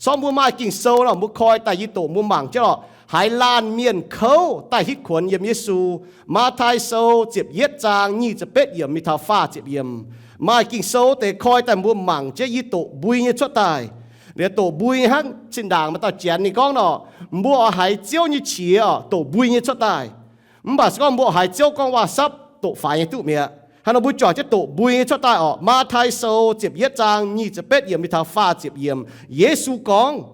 Zorqv mbuo maaih Ging-Sou nor, mbuo koi daaih yie doqc mbuo mangc jienv lorqc. Haiz laanh mienh kouv daaih hitv kuonx yiem Yesu. Matv^taai Sou ziepc yietv zaang nyic ziepc betv yiemc mingh taux faah ziepc yiemc. Maaih Ging-Sou deix koi daaih mbuo mangc jienv yie doqc mbui nyei cuotv daaih. Liuz doqc mbui nyei hnangv zinh ndaangc maaih dauh janx ninh gorngv nor, mbuo oix haiz Ziouv nyei qiex oc, doqc mbui nyei cuotv daaih. Mv baac se gorngv mbuo oix haiz Ziouv gorngv waac-sapv doqc faix nyei duqv mi'aqv. Hnangv nor mbuo juangc jienv doqc mbui nyei cuotv daaih oc. Matv^taai Sou ziepc yietv zaang nyic ziepc betv yiemc mingh taux faah ziepc yiemc. Yesu gorngv,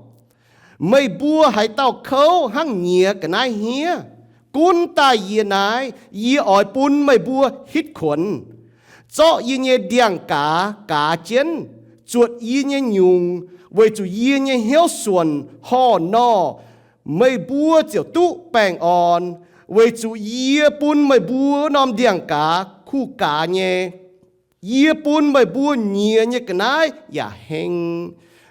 meih mbuo haaix dauh kouv hnangv nyiex ga'naaiv hniev, gunv daaih yie naaiv, yie oix bun meih mbuo hitv kuonx. Zorqv yie nyei ndiangx-gaaz gaaz jienv, zuotc yie nyei nyungc, weic zuqc yie nyei hnyouv suonc horh nor, meih mbuo ziouc duqv baengh orn, weic zuqc yie bun meih mbuo wuov norm ndiangx-gaaz kuh gaaz nyei. Yie bun meih mbuo nyiex nyei ga'naaiv yaac heng.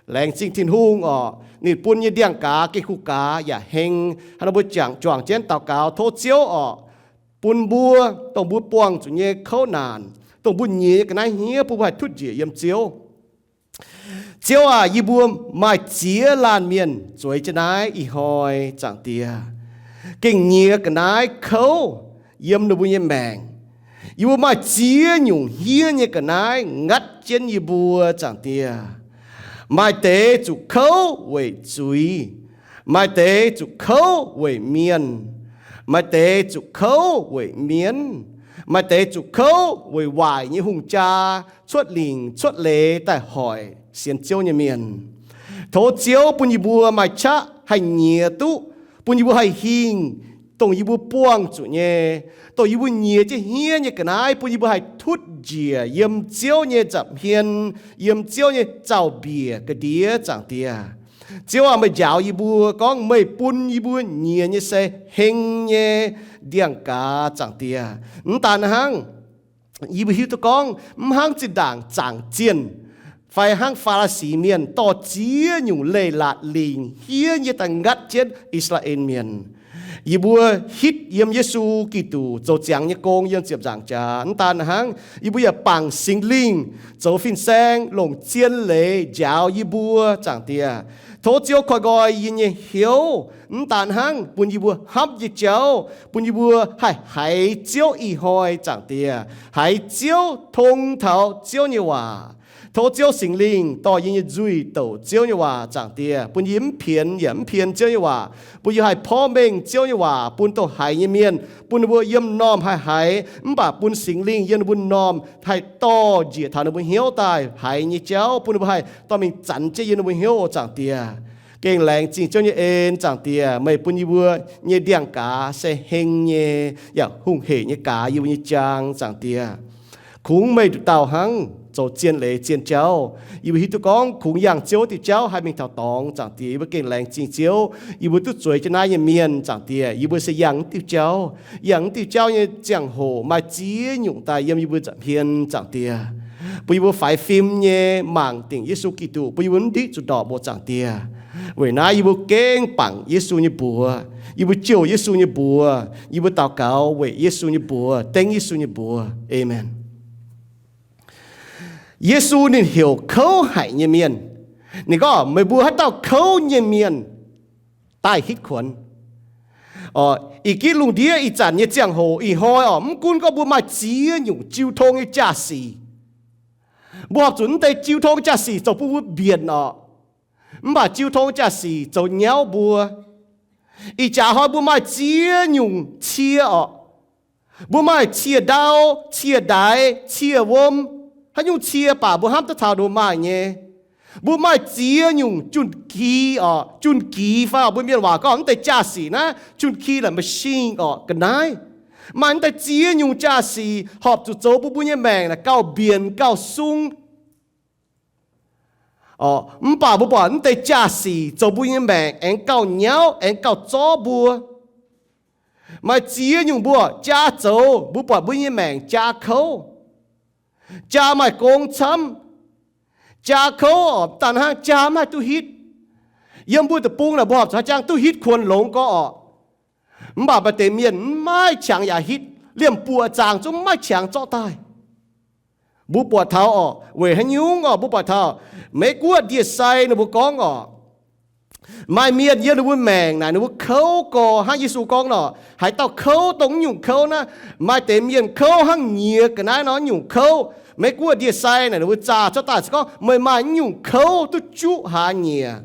Laengz zingh Tin-Hungh oc, ninh bun nyei ndiangx-gaaz gengh kuh gaaz yaac heng. Hnangv nor mbuo juangc jienv daux gaux tov Ziouv oc, bun mbuo, dongh mbuo buangh zuqc nyei kouv naanc, dongh mbuo nyiex nyei ga'naaiv hniev, bun mbuo haih tutv njiec yiem Ziouv. Ziouv aah! Yie mbuo maaih ziex laanh mienh zueiz jienv naaiv ih hnoi, Zaangc Diex, gengh nyiex ga'naaiv kouv yiem ninh mbuo nyei maengc. Yie mbuo maaih ziex nyungc hniev nyei ga'naaiv ngatv jienv yie mbuo, Zaangc Diex. Maaih deix zuqc kouv weic zuiz, maaih deix zuqc kouv weic mienh, maaih deix zuqc kouv weic mienv, maaih deix zuqc kouv weic waaic nyei hungh jaa cuotv lingc cuotv leiz daaih hoic sienx Ziouv nyei mienh. Tov Ziouv bun yie mbuo maaih qaqv haih nyiex duqv, bun yie mbuo haih hingh dongh yie mbuo buangh zuqc nyei, dongh yie mbuo nyiex jienv hniev nyei ga'naaiv, bun yie mbuo haih tutv njiec yiem Ziouv nyei nza'hmien, yiem Ziouv nyei zaux-mbiec ga'ndiev, Zaangc Diex. Ziouv aah! Meih njaaux yie mbuo gorngv meih bun yie mbuo nyiex nyei se heng nyei ndiangx-gaaz, Zaangc Diex. Mv daan hnangv, yie mbuo hiuv duqv gorngv mv hnangv zinh ndaangc zaangc zienh fai hnangv Faa^laa^si mienh dorh ziex nyungc leiz-latc lingc hniev nyei daaih ngatv jienv I^saa^laa^en Mienh. Yie mbuo hitv yiem Yesu Giduc zoux ziangx nyei gong yiem ziepc nzaangc jaax. Mv daan hnangv, yie mbuo yaac bangc Singx Lingh zoux fin-saeng longc zien leiz njaaux yie mbuo, Zaangc Diex. Tov Ziouv koi nqoi yie nyei hnyouv. Mv daan hnangv, bun yie mbuo hnamv nyei jauv, bun yie mbuo haih haiz Ziouv ih hnoi, Zaangc Diex, haiz Ziouv tong taux Ziouv nyei waac. Tov Ziouv Singx Lingh dorh yie nyei nzuih douc Ziouv nyei waac, Zaangc Diex, bun yie mv pienx yaac mv pien Ziouv nyei waac, bun yie haih porv mengh Ziouv nyei waac bun dongh haiz nyei mienh, bun ninh mbuo yiem m'normh haih haiz, mv baac bun Singx Lingh yiem ninh mbuo m'normh haih dorh njiec taux ninh mbuo hnyouv daaih haiz nyei jauv, bun ninh mbuo haih dorh mingh zanx jienv yiem ninh mbuo hnyouv, Zaangc Diex. Gengh laengz zingh Ziouv nyei en, Zaangc Diex. Meih bun yie mbuo nyei ndiangx-gaaz se heng nyei yaac hungh hec nyei gaaz yie mbuo nyei jaang, Zaangc Diex. Kungx meih nduqc dauh hnangv zoux zien leiz zien jauv. Yie mbuo hiuv duqv gorngv kungx yangh Ziouv diuh jauv haih mingh taux dorngx, Zaangc Diex. Yie mbuo gengh laengz zingh Ziouv, yie mbuo duqv zueiz jienv naaiv nyei mienh, Zaangc Diex. Yie mbuo se yangh diuh jauv, yangh diuh jauv nyei ziangh hoc maaih ziex nyungc daaih yiem yie mbuo nza'hmien, Zaangc Diex, bun yie mbuo faix fim nyei mangc dingc Yesu Giduc, bun yie mbuo mv ndiqv zuqc ndorpc oc, Zaangc Diex. Weic naaiv yie mbuo gengh bangc Yesu nyei mbuox, yie mbuo jouh Yesu nyei mbuox, yie mbuo daux gaux weic Yesu nyei mbuox, dengv Yesu nyei mbuox. Aamen. Yesu ninh heuc kouv haic nyei mienh. Ninh gorngv, meih mbuo haaix dauh kouv nyei mienh daaih hitv kuonx. Ih gitv lungh ndiev ih zanc nyei ziangh hoc ih hnoi oc, mv gunv gorngv mbuo maaih ziex nyungc jiu tong nyei jaa-sic, mbuo horpc zuqc mv deix jiu tong jaa-sic zoux bun mbuo mbienc oc. Mv baac jiu tong jaa-sic zoux nyauv mbuo. Ih jaax hnoi mbuo maaih ziex nyungc cie oc. Mbuo maaih cie-ndau, cie-ndaix, cie-wuom, haaix nyungc cie baac mbuo hnamv duqv taux nduov maaih nyei. Mbuo maaih ziex nyungc jun-ki oc, jun-ki fai oc, mbuo mienh waac gorngv mv deix jaa-sic naaiv, jun-ki like machine oc, ga'naaiv. Maaih mv deix ziex nyungc jaa-sic horpc zuqc zoux bun mbuo nyei maengc naaic gauh mbienc gauh sung. Mv baac mbuo buatc mv deix jaa-sic zoux mbuo nyei maengc aengx gauh nyauv, aengx gauh zorv mbuo. Maaih ziex nyungc mbuo jaa zoux, mbuo buatc mbuo nyei maengc jaa kouv, jaa maaih gong camv, jaa kouv oc, mv daan hnangv jaa mv haih duqv hitv. Yiem mbuo deic-bung naaic mbuo horpc zuqc haaix jangx duqv hitv kuonx longx gorx oc. Mv baac maaih deix mienh mv maaih qangx yaac hitv, liemh buoqc zaangc zungv mv maaih qangx zorqv daaih. Mbuo buatc taux oc, weic haaix nyungc oc, mbuo buatc taux Meiv Guoqv ndie-sai ninh mbuo gorngv oc, Maaih mienh yiem ninh mbuo maengc naaic, ninh mbuo kouv gorx hnangv Yesu gorngv nor, haaix dauh kouv dongh nyungc kouv naaiv. Maaih deix mienh kouv hnangv nyiex ga'naaiv nor nyungc kouv. Maiv gunv ndie-sai naaic ninh mbuo zaah cuotv daaih se gorngv meih maaih nyungc kouv duqv juqv hlaax nyieqc.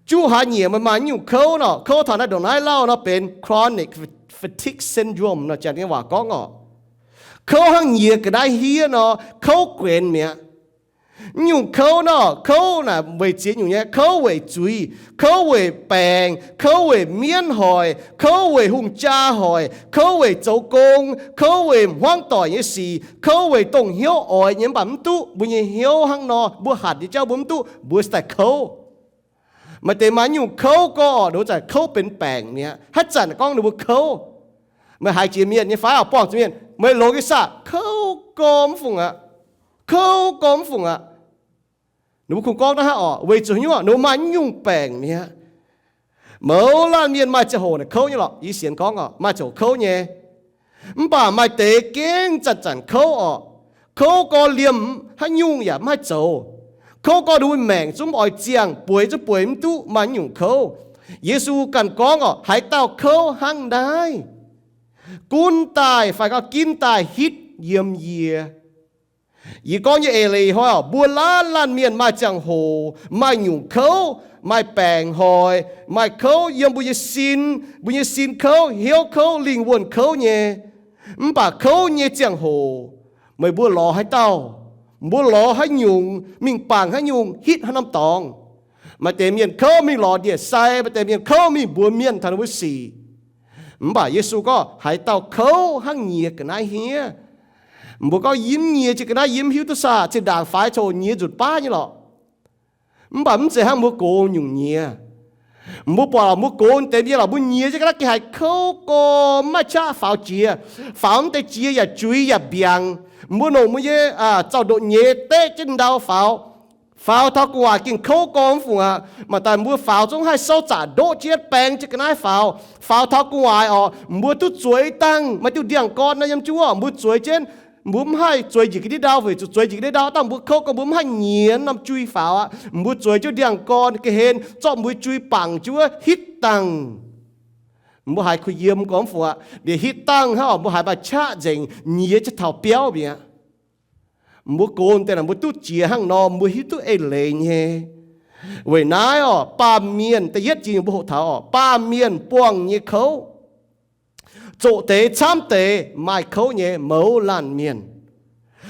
Juqv hlaax nyieqc meih maaih nyungc kouv nor, kouv taux naaiv ndongc naaiv lauh nor benx chronic fatigue syndrome nor, janx nyei waac gorngv orqc. Kouv hnangv nyiex ga'naaiv hiev nor, kouv guenx mi'aqv. Nyungc kouv nor, kouv naaic weic ziex nyungc nyei, kouv weic zuiz, kouv weic baengc, kouv weic mienv hoic, kouv weic hungh jaa hoic, kouv weic zoux gong, kouv weic hmuangv doic nyei sic, kouv weic dongh hnyouv oix nyei mv baac mv duqv. Mbuo nyei hnyouv hnangv nor, mbuo hatc nyei jauv mbuo mv duqv, mbuo se daaih kouv. Maaih deix maaih nyungc kouv gorx, ninh mbuo zanc kouv benx baengc mi'aqv. Haaix zanc gorngv ninh mbuo kouv, meih haiz jiex mienh nyei fai oc, buangh zuqc mienh, meih longx nyei saah? Kouv gorx mv fungc aqv. Kouv gorx mv fungc aqv. Ninh mbuo kungx gorngv naaiv hnangv orqc, weic zuqc haaix nyungc? Ninh mbuo maaih nyungc baengc mi'aqv. Mouz laanh mienh maaih ziangh hoc naaic kouv nyei lorqc. Yie sienx gorngv orqc, maaih ziangh hoc kouv nyei. Mv baac maaih deix gengh zanc-zanc kouv orqc. Kouv gorx liemh haaix nyungc yaac mv haih zoux. Kouv gorx ninh mbuo maengc zungv mv oix ziangh, bueix zungv bueix mv duqv, maaih nyungc kouv. Yesu ganh gorngv orqc, haaix dauh kouv hnangv naaiv, gunv daaih fai gauh ginv daaih hitv yiem yie. Yie gorngv nyei eix leiz hnoi orqc, mbuo laanh laanh mienh maaih ziangh hoc maaih nyungc kouv, maaih baengc hoic, maaih kouv yiem mbuo nyei sin, mbuo nyei sin kouv, hnyouv kouv, lingh wuonh kouv nyei. Mv baac kouv nyei ziangh hoc, meih mbuo lorz haaix dauh, mbuo lorz haaix nyungc, mingh bangc haaix nyungc, hitv haaix norm dorngx. Maaih deix mienh kouv mingh lorz ndie-sai, maaih deix mienh kouv mingh mbuox mienh taux ninh mbuo sic. Mv baac Yesu gorngv, haaix dauh kouv hnangv nyiex ga'naaiv hniev. Mbuo gorngv yie mv nyiex jiex ga'naaiv, yie mv hiuv duqv saah, zinh ndaangc faix coc nyiex nzunc baav nyei lorqc. Mv baac mv zeiz hnangv mbuo gox nyungc nyiex. Mbuo buatc mbuo gox deix mienh lorqc, mbuo nyiex jienv ga'naaiv gengh haiz kouv gorx, mv maaih qaqv faaux jiex. Faaux mv deix jiex yaac juiz yaac mbiaangc. Mbuo longc mbuo nyei zaux-ndoqv nyeiz deqv jienv ndau faaux. Faaux taux gu'nguaaic gengh kouv gorx mv fungc aqv. Mangc daaih mbuo faaux zungv haih souv zaqc ndoqv jienv baeng jienv ga'naaiv faaux. Faaux taux gu'nguaaic orqc, mbuo duqv zueiz dangh, maaih diuh ndiangx-gorn nor yiem jienv wuov, mbuo zueiz jienv, mbuo mv haih zueiz njiec ga'ndiev ndau, weic zuqc zueiz njiec ga'ndiev ndau dangh mbuo kouv gorx, mbuo mv haih nyienz norm jui faaux aqv. Mbuo zueiz jienv ndiangx-gorn ga'hlen zorqv mbuo jui bangc jienv wuov hitv dangh. Mbuo haiz kuh yiem gorx mv fungc aqv. Liuz hitv dangh hnangv orqc, mbuo haiz maaih qaqv nzengc, nyiex jienv taux biauv mi'aqv. Mbuo gox deix naaic mbuo duqv jiex hnangv nor, mbuo hiuv duqv eix leiz nyei. Weic naaiv orqc, baamh mienh, da'yietv jiex nyungc mbuo hoqc taux orqc, baamh mienh buangh nyei kouv. Zoqc deix camv deix maaih kouv nyei mouz laanh mienh.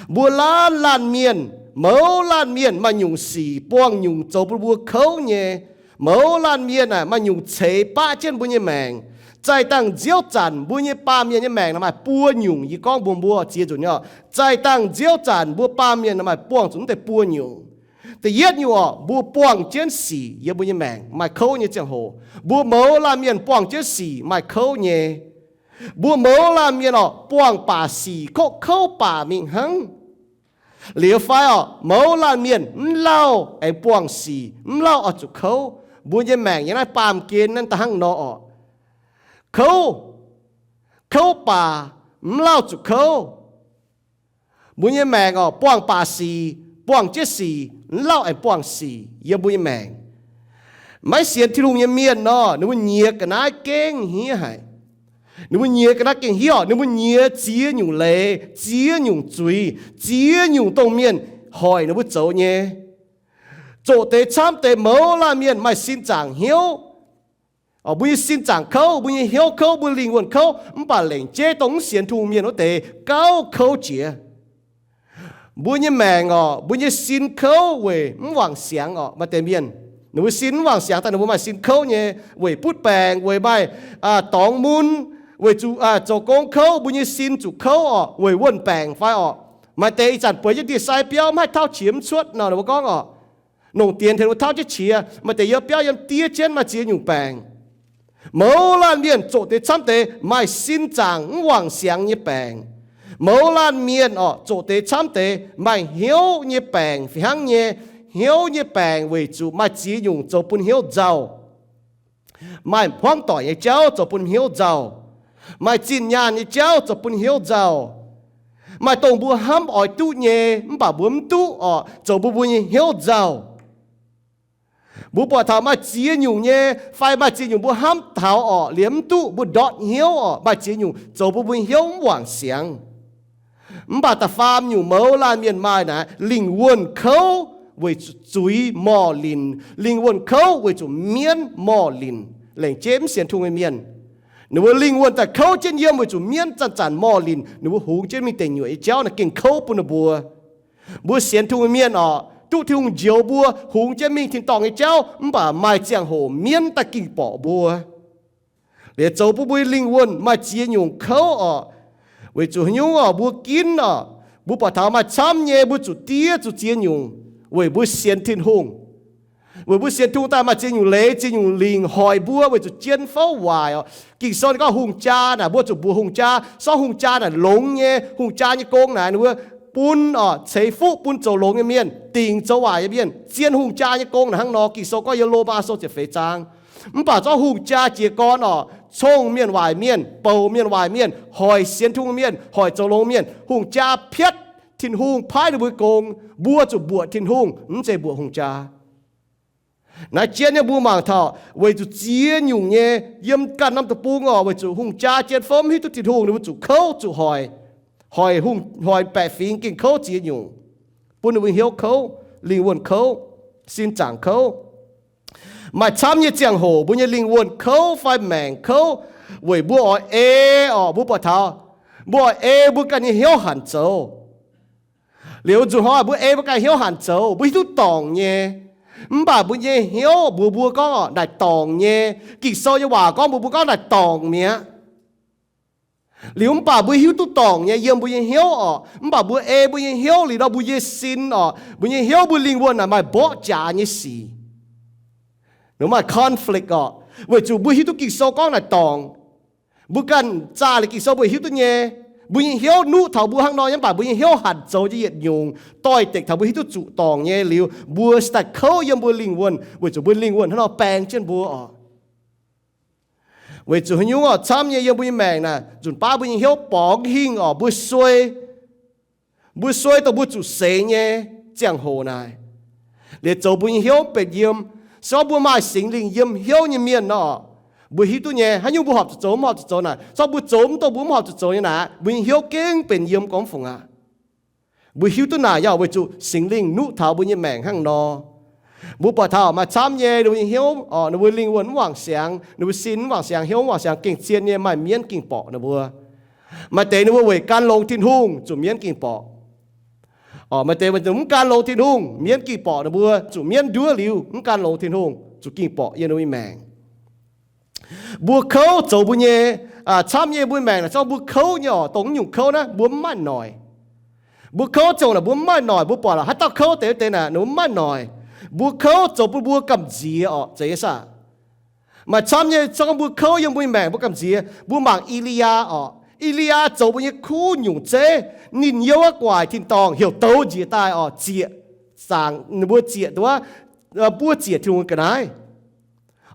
Mbuo laanh laanh mienh, mouz laanh mienh maaih nyungc sic buangh nyungc zoux bun mbuo kouv nyei. Mouz laanh mienh aah, maaih nyungc ceix baqv jienv mbuo nyei maengc. Zaih dangh nziouv zanc mbuo nyei baamh mienh nyei maengc naaic maaih buo nyungc, yie gorngv mbuox mbuo ziex nzunc nyei orqc. Zaih dangh nziouv zanc mbuo baamh mienh naaic maaih buangh zuqc mv deix buo nyungc. Da'yietv nyungc orqc, mbuo buangh jienv sic yiem mbuo nyei maengc maaih kouv nyei ziangh hoc. Mbuo mouz laanh mienh buangh jienv sic maaih kouv nyei. Mbuo mouz laanh mienh orqc, buangh baac sic kouv kouv baac mingh hnangv. Liuz fai orqc, mouz laanh mienh mv lauh aengx buangh sic, mv lauh oix zuqc kouv. Mbuo nyei maengc yiem naaiv baamh gen naaiv da'hnangv nor orqc. Kouv, kouv baac mv lauh zuqc kouv. Mbuo nyei maengc orqc, buangh baac sic, buangh jienv sic, mv lauh aengx buangh sic yiem mbuo nyei maengc. Maiv sienx Tin-Hungh nyei mienh nor, ninh mbuo nyiex ga'naaiv gengh hniev haic. Ninh mbuo nyiex ga'naaiv gengh hniev orqc, ninh mbuo nyiex ziex nyungc leiz, ziex nyungc zuiz, ziex nyungc dongh mienh hoic ninh mbuo zoux nyei. Zoqc deix camv deix mouz laanh mienh maaih sin zaangc hnyouv. Mbuo nyei sin zaangc kouv, mbuo nyei hnyouv kouv, mbuo lingh wuonh kouv, mv baac lengc jeiv dongh mv sienx Tin-Hungh mienh wuov deix gauh kouv jiex. Mbuo nyei maengc orqc, mbuo nyei sin kouv weic mv wangc siangx orqc. Maaih deix mienh, ninh mbuo sin mv wangc siangx daaih ninh mbuo maaih sin kouv nyei, weic butv baengc, weic maaih dorngx mun, weic zuqc zoux gong kouv, mbuo nyei sin zuqc kouv orqc, weic wuonh baengc fai orqc. Maaih deix ih zanc bueix jienv ndie-sai biauv mv haih tauv qiex mv cuotv nor, ninh mbuo gorngv orqc, nongc dienx tengx ninh mbuo tauv jienv qiex. Maaih deix yiem biauv yiem diev jienv maaih ziex nyungc baengc. Mouz laanh mienh zoqc deix camv deix maaih sin zaangc mv wangc siangx nyei baengc. Mouz laanh mienh orqc, zoqc deix camv deix maaih hnyouv nyei baengc fih hnangv nyei. Hnyouv nyei baengc weic zuqc maaih ziex nyungc zoux bun hnyouv nzauh. Maaih hmuangv doic nyei jauv zoux bun hnyouv nzauh. Maaih zinh nyaanh nyei jauv zoux bun hnyouv nzauh. Maaih dongh mbuo hnamv oix duqv nyei, mv baac mbuo mv duqv orqc, zoux bun mbuo nyei hnyouv nzauh. Mbuo buatc taux maaih ziex nyungc nyei, fai maaih ziex nyungc mbuo hnamv taux orqc, liemh mv duqv mbuo ndortv hnyouv orqc, maaih ziex nyungc zoux bun mbuo hnyouv mv wangc siangx. Mv baac da'faam nyungc mouz laanh mienh maaih naaic, lingh wuonh kouv weic zuiz morh linc, lingh wuonh kouv weic zuqc mienv morh linc, lengc jeiv mv sienx Tin-Hungh nyei mienh. Ninh mbuo lingh wuonh daaih kouv jienv yiem weic zuqc mienv zanc-zanc morh linc, ninh mbuo hungx jienv mingh deic nyuoqc nyei jauv naaic gengh kouv bun ninh mbuo. Mbuo sienx Tin-Hungh nyei mienh orqc, duqv Tin-Hungh njoux mbuo hungx jienv mingh tin-dorngh nyei jauv, mv baac maaih ziangh hoc mienv daaih gengh borqc mbuo. Liuz zoux bun mbuo lingh wuonh maaih ziex nyungc kouv orqc. Weic zuqc haaix nyungc orqc, mbuo ginv orqc, mbuo buatc taux maaih camv nyei mbuo zuqc diev zuqc ziex nyungc weic mbuo sienx Tin-Hungh. Weic mbuo sienx Tin-Hungh daaih maaih ziex nyungc leiz, ziex nyungc lingc hoic mbuo weic zuqc jien fouv waaic orqc. Ging-Sou ninh gorngv hungh jaa naaic, mbuo zuqc mbuoqc hungh jaa, sorng hungh jaa naaic longx nyei, hungh jaa nyei gong naaic ninh mbuo bun orqc, ceix fuqv bun zoux longx nyei mienh, dingc zoux waaic nyei mienh. Zien hungh jaa nyei gong naaic hnangv nor, Ging-Sou gorngv yiem Lomaa Sou ziepc feix zaang. Mv baac zorqv hungh jaa jiez gorn orqc, cong mienh waaic mienh, bouc mienh waaic mienh, hoic sienx Tin-Hungh mienh, hoic zoux longx mienh. Hungh jaa piatv Tin-Hungh paaiv ninh mbuo gong, mbuo zuqc mbuoqc Tin-Hungh, mv zeiz mbuoqc hungh jaa. Naaiv jienv nyei mbuo mangc taux weic zuqc ziex nyungc nyei yiem ganh norm deic-bung orqc, weic zuqc hungh jaa jien fouv mv hiuv duqv Tin-Hungh, ninh mbuo zuqc kouv zuqc hoic, hoic hungh, hoic baeqc fingx gengh kouv ziex nyungc, bun ninh mbuo hnyouv kouv, lingh wuonh kouv, sin zaangc kouv. Maaih camv nyei ziangh hoc mbuo nyei lingh wuonh kouv fai maengc kouv weic mbuo oix ei orqc, mbuo buatc taux mbuo oix ei mbuo ganh nyei hnyouv hanc zoux. Liuz nzunc hnoi mbuo ei mbuo ganh hnyouv hanc zoux, mbuo hiuv duqv dorngc nyei. Mv baac mbuo nyei hnyouv mbuox mbuo gorngv orqc, naaic dorngc nyei. Ging-Sou nyei waac gorngv mbuox mbuo gorngv naaic dorngc mi'aqv. Liuz mv baac mbuo hiuv duqv dorngc nyei yiem mbuo nyei hnyouv orqc. Mv baac mbuo ei mbuo nyei hnyouv liuz nor, mbuo nyei sin orqc, mbuo nyei hnyouv, mbuo lingh wuonh naaic maaih mborqv jaax nyei sic. Maaih conflict orqc, weic zuqc mbuo hiuv duqv Ging-Sou gorngv naaic dorngc. Mbuo ganh zaah liuz Ging-Sou mbuo hiuv duqv nyei. Mbuo nyei hnyouv nuqv taux mbuo hnangv nor nyei, mv baac mbuo nyei hnyouv hanc zoux nyei yietc nyungc doix-dekc taux mbuo hiuv duqv zuqc dorngc nyei liuz, mbuo cingx daaih kouv yiem mbuo lingh wuonh, weic zuqc mbuo lingh wuonh hnangv nor baeng jienv mbuo orqc. Weic zuqc haaix nyungc orqc, camv nyei yiem mbuo nyei maengc naaic, nzunc baav mbuo nyei hnyouv borngz hingh orqc, mbuo suei. Mbuo suei dongh mbuo zuqc seix nyei ziangh hoc naaic, liuz zoux mbuo nyei hnyouv benx yiem. Se gorngv mbuo maaih Singx Lingh yiem hnyouv nyei mienh nor, mbuo hiuv duqv nyei, haaix nyungc mbuo horpc zuqc zoux, mv horpc zuqc zoux naaic. Se gorngv mbuo zoux mv dongh mbuo mv horpc zuqc zoux nyei naaic, mbuo nyei hnyouv gengh benx yiem gormx fungc aqv. Mbuo hiuv duqv naaic yaac weic zuqc Singx Lingh nuqv taux mbuo nyei maengc hnangv nor. Mbuo buatc taux maaih camv nyei ninh mbuo nyei hnyouv, ninh mbuo lingh wuonh mv wangc siangx, ninh mbuo sin mv wangc siangx, hnyouv mv wangc siangx, gengh zien nyei maaih mienv gengh borqc ninh mbuo. Maaih deix ninh mbuo weic gan longx Tin-Hungh zuqc mienv gengh borqc. Maaih deix mv gan longx Tin-Hungh, mienv gengh borqc ninh mbuo, zuqc mienv nduov liuz mv gan longx Tin-Hungh, zuqc gengh borqc yiem ninh mbuo nyei maengc. Mbuo kouv zoux mbuo nyei, camv nyei mbuo maengc naaic, zorqv mbuo kouv nyei orqc, dongh nyungc kouv naaiv mbuo mv maaih noic. Mbuo kouv ziangh hoc naaic mbuo mv maaih noic, mbuo buatc haaix dauh kouv deix deix naaic ninh mbuo mv maaih noic. Mbuo kouv zoux bun mbuo gamh nziex orqc, zeiz nyei saah? Maaih camv nyei, zorqv mbuo kouv yiem mbuo nyei maengc mbuo gamh nziex. Mbuo mangc E^li^yaa orqc, E^li^yaa zoux mbuo nyei kuv nyungc zeiv. Ninh youv wuov guaic tin-dorngh heuc douz njiec daaih orqc, zieqc, zaangc ninh mbuo zieqc nduov, buov zieqc Tin-Hungh ga'naaiv.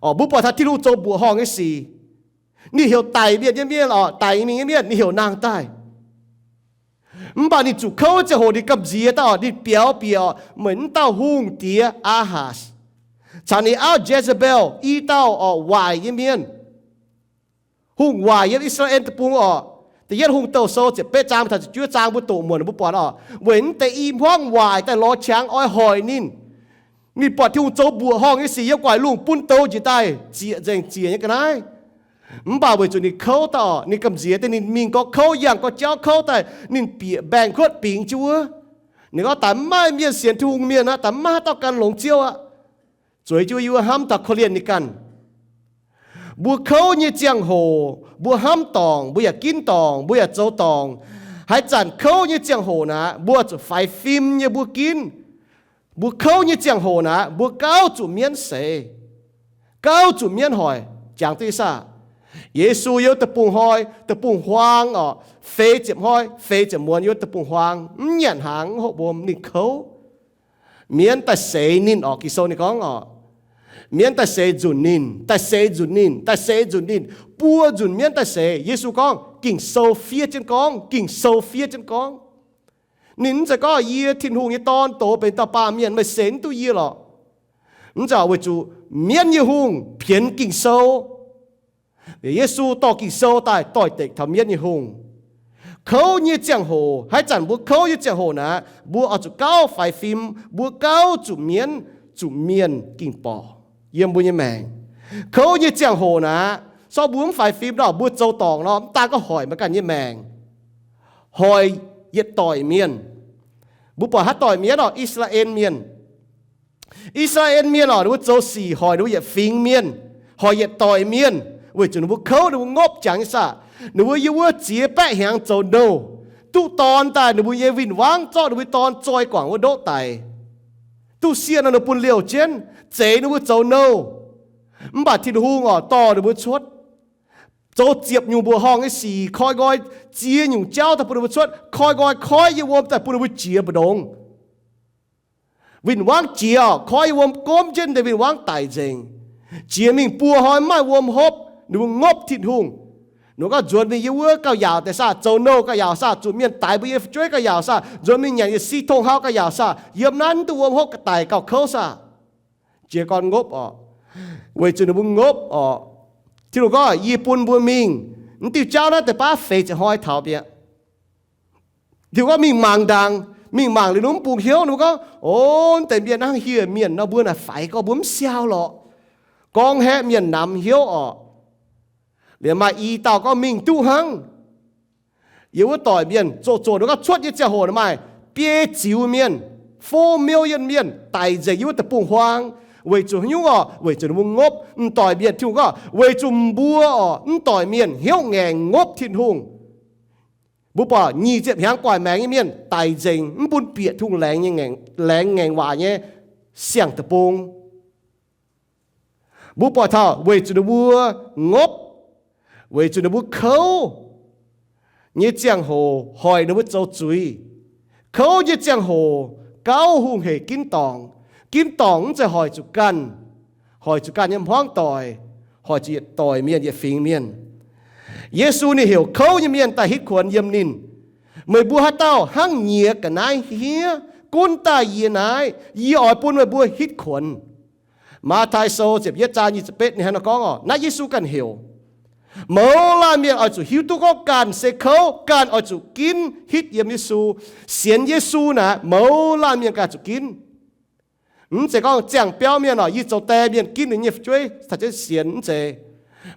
Orqc, mbuo buatc taux Tin-Hungh zoux mbuoqc horngh nyei sic. Ninh heuc daic mienh nyei mienh orqc, daic mingh nyei mienh ninh heuc nangh daaih. Mv baac ninh zuqc kouv ziangh hoc ninh gamh nziex daaih orqc, ninh biaux bieqc orqc, meih wuov dauh hungh diex Aahaaz caux ninh auv Jezebel, i dauh orqc waaic nyei mienh. Hungh waaic yiem I^saa^laa^en Deic-Bung orqc. Da'yietv Hungh Douh Sou ziepc betv zaang taux ziepc juov zaang mbuo doqc muonc, mbuo buatc orqc, weic naaiv deix i hmuangv waaic daaih lorz qangx oix hoic ninh. Ninh buatc Tin-Hungh zoux mbuoqc horngh nyei sic yiem gu'nguaaic lungh bun douz njiec daaih zieqc nzengc ziec nyei ga'naaiv. Mv baac weic zuqc ninh kouv daaih orqc, ninh gamh nziex daaih, ninh mingh gorx kouv, yangh gorx jauv kouv daaih, ninh bieqc mbaengx-kuotv bingx jienv wuov. Ninh gorngv, daaih mv maaih mienh sienx Tin-Hungh mienh aqv, daaih mv maaih haaix dauh gan longx Ziouv aqv. Zueiz jienv wuov hnamv daaih korv-lienh ninh ganh. Mbuo kouv nyei ziangh hoc, mbuo hnamv dorngc, mbuo yaac ginv dorngc, mbuo yaac zoux dorngc. Haaix zanc kouv nyei ziangh hoc naaic, mbuo zuqc faix fim nyei mbuo ginv. Mbuo kouv nyei ziangh hoc naaic, mbuo gauh zuqc mienv seix, gauh zuqc mienv hoic. Jangx duqv nyei saah? Yesu yiem deic-bung hnoi, deic-bung huaang orqc, feix ziepc hnoi feix ziepc muonz yiem deic-bung huaang, mv nyanc hnaangx, mv hopv wuom, ninh kouv. Mienv daaih seix ninh orqc, Ging-Sou ninh gorngv orqc, mienv daaih seix nzunc ninh, daaih seix nzunc ninh, daaih seix nzunc ninh. Buo nzunc mienv daaih seix. Yesu gorngv, Ging-Sou fiev jienv gorngv, Ging-Sou fiev jienv gorngv. Ninh mv zeiz gorngv, yie Tin-Hungh nyei Dorn doz benx dauh baamh mienh, meih seix mv duqv yie lorqc. Mv zeiz weic zuqc mienv nyei hungh pienx Ging-Sou. Yesu dorh Ging-Sou daaih doix-dekc taux mienv nyei hungh. Kouv nyei ziangh hoc, haaix zanc mbuo kouv nyei ziangh hoc naaic, mbuo oix zuqc gauh faix fim, mbuo gauh zuqc mienv, zuqc mienh ging-borqc yiem mbuo nyei maengc. Kouv nyei ziangh hoc naaic, se gorngv mbuo mv faix fim nor, mbuo zoux dorngc nor, mv daan gorngv hoic meih ganh nyei maengc, hoic yietc doic mienh. Mbuo buatc haaix doic mienh orqc? I^saa^laa^en Mienh. I^saa^laa^en Mienh orqc, ninh mbuo zoux sic hoic ninh mbuo yietc fingx mienh, hoic yietc doic mienh, weic zuqc ninh mbuo kouv, ninh mbuo ngopv jangx nyei saah. Ninh mbuo yiem wuov ziex baeqv hnyangx zoux nouh, duqv dorn daaih ninh mbuo nyei win-wangv zorqv ninh mbuo dorn zoi guangc wuov ndoqv daic. Duqv sieqv nor ninh bun liouh jienv, zeix ninh mbuo zoux nouh. Mv baac Tin-Hungh orqc dorh ninh mbuo cuotv, zoux ziepc nyungc mbuoqc horngh nyei sic, koi nqoi ziex nyungc jauv daaih bun ninh mbuo cuotv, koi nqoi koiv yiem wuom daaih bun ninh mbuo jiex mbu'ndongx. Win-wangv jiex orqc, koiv yiem wuom gomv jienv deix win-wangv daic nzengc. Jiex mingh buo hnoi mv maaih wuom hopv, ninh mbuo ngopv Tin-Hungh. Ninh mbuo gorngv nzuonx mingh yiem wuov gauh yaauc deix saah, zoux nouh gauh yaauc saah, zuqc mienh daix mbuo nyei fu'jueiv gauh yaauc saah, nzuonx mingh nyanc yietc si tong hau gauh yaauc saah, yiem naaiv mv duqv wuom hopv, ga'daic gauh kouv saah. Jiez gorn ngopv orqc, weic zuqc ninh mbuo ngopv orqc. Tin-Hungh gorngv, yie bun mbuo mingh, mv diuh jauv naaiv deix baav feix ziepc hnoi taux mi'aqv. Tin-Hungh gorngv mingh mangc ndaangc. Mingh mangc liuz ninh mbuo mv bungx hnyouv, ninh mbuo gorngv, o, deix mienh hnangv hieh mienh nor, mbuo naaic faix gorngv mbuo mv siau lorqc. Gorngv haeqv mienh namx hnyouv orqc. Liuz maaih i dauh gorngv mingh duqv hnangv. Yiem wuov doic mienh zoqc zoqc, ninh gorngv cuotv nyei ziangh hoc maaih biei ziux mienh, four million mienh daic nzengc yiem wuov deic-bung-huaang. Weic zuqc haaix nyungc orqc? Weic zuqc ninh mbuo ngopv. M'doic mienh, Tin-Hungh gorngv, weic zuqc mbuo orqc, m'doic mienh hnyouv ngaengc ngopv Tin-Hungh. Mbuo buatc nyic ziepc hnyangx guaic maengx nyei mienh daic nzengc, mv bun bieqc Tin-Hungh laengz nyei, laengz ngaengc waac nyei siang-deic-bung. Mbuo buatc taux weic zuqc ninh mbuo ngopv, weic zuqc ninh mbuo kouv nyei ziangh hoc hoic ninh mbuo zoux zuiz. Kouv nyei ziangh hoc gauh hungh hec ginv dorngc. Ginv dorngc mv zeiz hoic zuqc ganh, hoic zuqc ganh nyei hmuangv doic, hoic zuqc yietc doic mienh, yietc fingx mienh. Yesu ninh heuc kouv nyei mienh daaih hitv kuonx yiem ninh. Meih mbuo haaix dauh hnangv nyiex ga'naaiv hniev gunv daaih yie naaiv, yie oix bun meih mbuo hitv kuonx. Matv^taai Sou ziepc yietv zaang nyic ziepc betv ninh hnangv naaiv gorngv orqc, naaiv Yesu ganh heuc. Mouz laanh mienh oix zuqc hiuv duqv gorngv ganh se kouv, ganh oix zuqc ginv hitv yiem Yesu. Sienx Yesu naaic, mouz laanh mienh ganh zuqc ginv. Mv zeiz gorngv ziangh biauv mienh orqc, yie zoux die mienh ginv ninh nyei fu'jueiv taux jienv sienx, mv zeiz.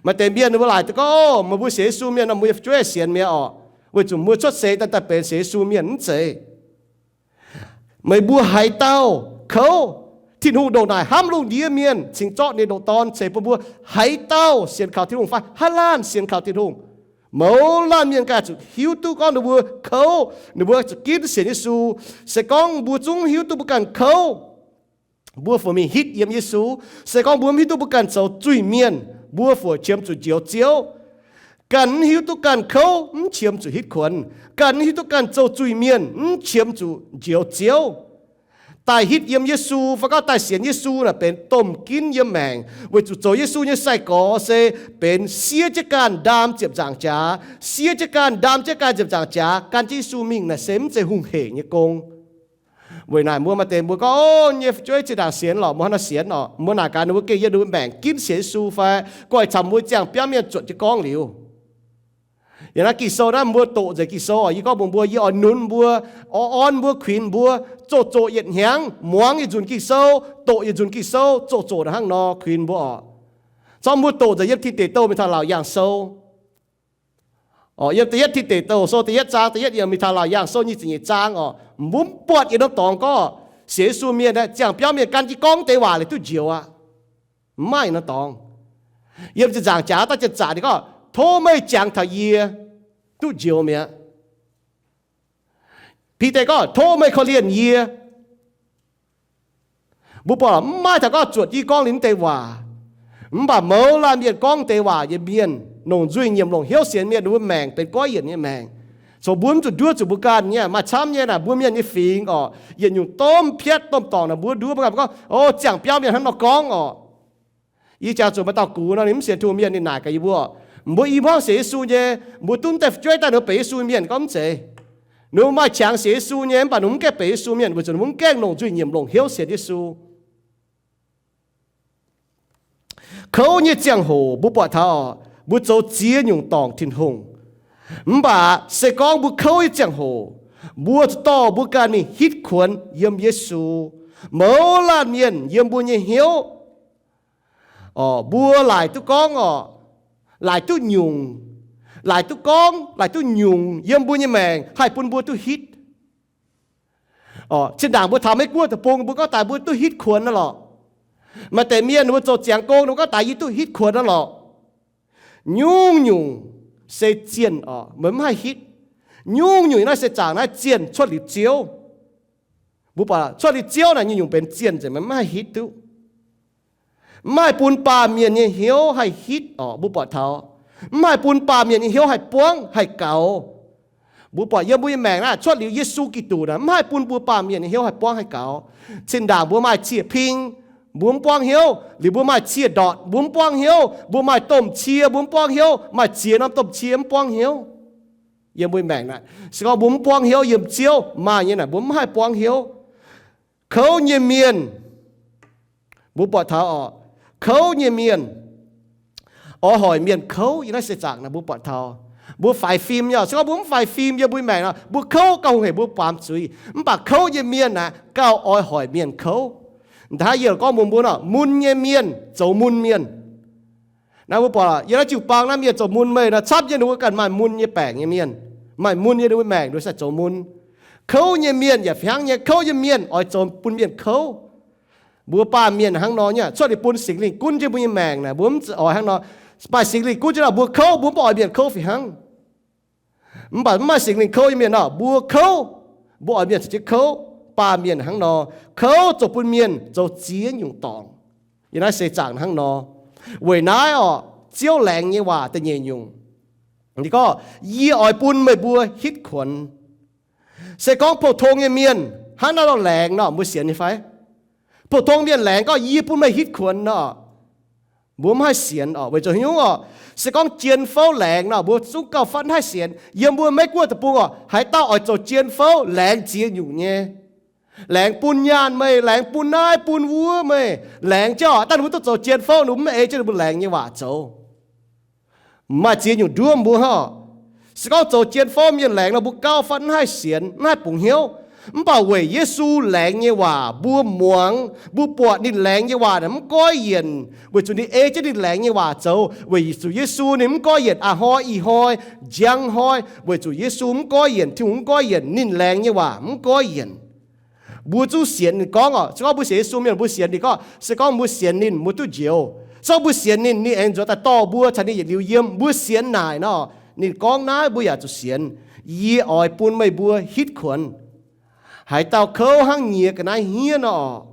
Maaih deix mienh ninh mbuo laaic duqv gorngv, meih mbuo sienx Yesu mienh nor, mbuo nyei fu'jueiv sienx mi'aqv orqc, weic zuqc mbuo cuotv seix daaih daaih benx sienx Yesu mienh, mv zeiz. Meih mbuo haaix dauh kouv, Tin-Hungh ndongc naaic hnamv lungh ndiev mienh cingx zorqv ninh ndoqc Dorn ceix bun mbuo, haaix dauh sienx kaux Tin-Hungh fai haaix laanh sienx kaux Tin-Hungh? Mouz laanh mienh ganh zuqc hiuv duqv gorngv ninh mbuo kouv, ninh mbuo zuqc ginv sienx Yesu. Se gorngv mbuo zungv hiuv duqv mbuo ganh kouv, mbuo fungc mingh hitv yiem Yesu. Se gorngv mbuo mv hiuv duqv mbuo ganh zoux zuiz-mienh, mbuo fungc qiemx zuqc njoux Ziouv. Ganh mv hiuv duqv ganh kouv, mv qiemx zuqc hitv kuonx. Ganh mv hiuv duqv ganh zoux zuiz-mienh, mv qiemx zuqc njoux Ziouv. Daaih hitv yiem Yesu fai gorngv daaih sienx Yesu naaic benx domh ginv yiem maengc, weic zuqc zoux Yesu nyei sai-gorx se benx siev jienv ganh ndaam ziepc nzaangc jaax, siev jienv ganh ndaam jienv ganh ziepc nzaangc jaax, gan jienv Yesu mingh naaic se mv zeiz hungh hec nyei gong. Weic naaic mbuo maaih deix mbuo gorngv, o, nyei fu'jueiv zinh ndaangc sienx lorqc, mbuo hnangv nor sienx orqc, mbuo naaic gaax ninh mbuo gengh yiem ninh mbuo maengc ginv sienx Yesu fai, gorngv ih camv mbuo ziangh biauv mienh zuotc jienv gorngv liuz. Yiem naaiv Ging-Sou naaiv mbuo doqc nzengc Ging-Sou orqc, yie gorngv mbuox mbuo, yie oix nunc mbuo, oix orn mbuo, kuinx mbuo, zoqc zoqc yietc hnyangx muangx yietc nzunc Ging-Sou, doqc yietc nzunc Ging-Sou, zoqc zoqc hnangv nor kuinx mbuo orqc. Zorqv mbuo doqc nzengc yiem Tin Deic Douh mingh taux Laauc Yaangh Sou. Orqc, yiem da'yietv Tin Deic Douh Sou da'yietv zaang da'yietv yiemc mingh taux Laauc Yaangh Sou nyic ziepc nyeic zaang orqc, mbuo mv buatc yietc norm dorngx gorngv sienx Yesu mienh, ziangh biauv mienh gan jienv gorngv deix waac liuz duqv njoux aqv. Mv maaih yietc norm dorngx. Yiem ziepc nzaangc jaax daaih ziepc zaqc ninh gorngv, tov meih jangx taux yie duqv njoux mi'aqv. Bide gorngv, tov meih korv-lienh yie. Mbuo buatc mv maaih taux gorngv zuotc jienv gorngv liuz deix waac. Mv baac mouz laanh mienh gorngv deix waac nyei mienh, longc nzuih nyiemc longc hnyouv sienx mienh, ninh mbuo maengc benx goiv yienc nyei maengc. Coc mbuo mv zuqc nduov zuqc mbuo ganh nyei, maaih camv nyei naaic mbuo mienh nyei fingx orqc, yietc nyungc domh piatv domh dorngc naaic mbuo nduov mbuo ganh gorngv, o, ziangh biauv mienh hnangv nor gorngv orqc. Yie jangx zuqc maaih dauh gux nor, ninh mv sienx Tin-Hungh mienh, ninh naaic gaax yie mbuo, mbuo i hmuangv sienx Yesu nyei, mbuo duqv deix fu'jueiv daaih ninh benx Yesu mienh, gorngv mv zeiz. Ninh maaih qangx sienx Yesu nyei, mv baac ninh mv gaengh benx Yesu mienh weic zuqc ninh mv gaengh longc nzuih nyiemc longc hnyouv sienx Yesu. Kouv nyei ziangh hoc mbuo buatc taux mbuo zoux ziex nyungc dorngc Tin-Hungh. Mv baac se gorngv mbuo kouv nyei ziangh hoc, mbuo zuqc dorh mbuo ganh mingh hitv kuonx yiem Yesu. Mouz laanh mienh yiem mbuo nyei hnyouv, mbuo laaic duqv gorngv orqc, laaic duqv nyungc, laaic duqv gorngv, laaic duqv nyungc yiem mbuo nyei maengc haih bun mbuo duqv hitv. Zinh ndaangc mbuo taux Meiv Guoqv deic-bung, mbuo gorngv daaih mbuo duqv hitv kuonx naaiv lorqc. Maaih deix mienh ninh mbuo zoux ziangx gong, ninh mbuo gorngv daaih yie duqv hitv kuonx naaiv lorqc. Nyungc-nyungc se zienh orqc, meih mv haih hitv. Nyungc-nyungc naaiv se zaangc naaiv zienh cuotv liuz Ziouv. Mbuo buatc cuotv liuz Ziouv naaic nyungc-nyungc benx zienh nzengc, meih mv haih hitv duqv. Mv haih bun baamh mienh nyei hnyouv haih hitv orqc, mbuo buatc taux. Mv haih bun baamh mienh nyei hnyouv haih buangv haih gaux. Mbuo buatc yiem mbuo nyei maengc naaiv cuotv liuz Yesu Giduc naaic, mv haih bun mbuo baamh mienh nyei hnyouv haih buangv haih gaux. Zinh ndaangc mbuo maaih cie-ping, mbuo mv buangv hnyouv. Liuz mbuo maaih cie-ndortc, mbuo mv buangv hnyouv. Mbuo maaih domh cie, mbuo mv buangv hnyouv. Maaih ziex norm domh cie mv buangv hnyouv. Yiem mbuo maengc naaic, se gorngv mbuo mv buangv hnyouv yiem Ziouv, maaih nyei naaic mbuo mv haih buangv hnyouv. Kouv nyei mienh, mbuo buatc taux orqc, kouv nyei mienh oix hoic mienh kouv. Yiem naaiv seix zaangc naaic mbuo buatc taux, mbuo faix fim nyei orqc. Se gorngv mbuo mv faix fim yiem mbuo maengc nor, mbuo kouv gauh hungh hec mbuo baamz zuiz. Mv baac kouv nyei mienh naaic gauh oix hoic mienh kouv. Hnangv yie gorngv mbuox mbuo nor, mun nyei mienh zoux mun mienh. Naaiv mbuo buatc yiem naaiv jiu-baang naaiv mienh zoux mun meih nor, camv nyei ninh mbuo ganh maaih mun nyei baengc nyei mienh, maaih mun nyei ninh mbuo maengc nduov sai zoux mun. Kouv nyei mienh yaac fih hnangv nyei. Kouv nyei mienh oix zoux bun mienh kouv. Mbuo baamh mienh hnangv nor nyei, cuotv liuz bun Singx Lingh gunv jienv mbuo nyei maengc naaic, mbuo mv oix hnangv nor. Maaih Singx Lingh gunv jienv nor, mbuo kouv, mbuo mv oix mienh kouv fih hnangv. Mv baac mv maaih Singx Lingh kouv nyei mienh nor, mbuo kouv, mbuo oix mienh caux jienv kouv. Baamh mienh hnangv nor, kouv zoux bun mienh zoux ziex nyungc dorngc. Yiem naaiv seix zaangc hnangv nor, weic naaiv orqc, Ziouv laengz nyei waac da'nyeic nyungc, ninh gorngv, yie oix bun meih mbuo hitv kuonx. Se gorngv pou-tong nyei mienh hnangv naaiv nor laengz nor, mbuo sienx nyei fai? Pou-tong mienh laengz gorngv, yie bun meih hitv kuonx nor, mbuo mv haih sienx orqc. Weic zuqc haaix nyungc orqc? Se gorngv jien-fouv laengz nor, mbuo zungv gauh fatv haih sienx. Yiem mbuo Meiv Guoqv deic-bung orqc, haaix dauh oix zoux jien-fouv laengz ziex nyungc nyei. Laengz bun nyaanh meih, laengz bun naaiv bun wuov meih, laengz jienv orqc, daaih ninh mbuo duqv zoux jien-fouv, ninh mbuo mv ei jienv ninh mbuo laengz nyei waac zoux. Maaih ziex nyungc nduov mbuo hnangv. Se gorngv zoux jien-fouv mienh laengz nor, mbuo gauh fatv mv haih sienx, mv haih bungx hnyouv. Mv baac weic Yesu laengz nyei waac mbuo muangx, mbuo buatc ninh laengz nyei waac naaic mv goiv yienc, weic zuqc ninh ei jienv ninh laengz nyei waac zoux. Weic zuqc Yesu ninh mv goiv yienc a'hnoi ih hnoi, njang hnoi, weic zuqc Yesu mv goiv yienc, Tin-Hungh mv goiv yienc, ninh laengz nyei waac mv goiv yienc. Mbuo zungv sienx ninh gorngv orqc. Se gorngv mbuo sienx Yesu mienh, mbuo sienx ninh gorngv, se gorngv mbuo sienx ninh, mbuo duqv njoux. Se gorngv mbuo sienx ninh, ninh aengx nzuonx daaih dorh mbuo caux ninh yietc liuz yiem. Mbuo sienx naaic nor, ninh gorngv naaiv mbuo yaac zuqc sienx. Yie oix bun meih mbuo hitv kuonx. Haaix dauh kouv hnangv nyiex ga'naaiv hniev nor,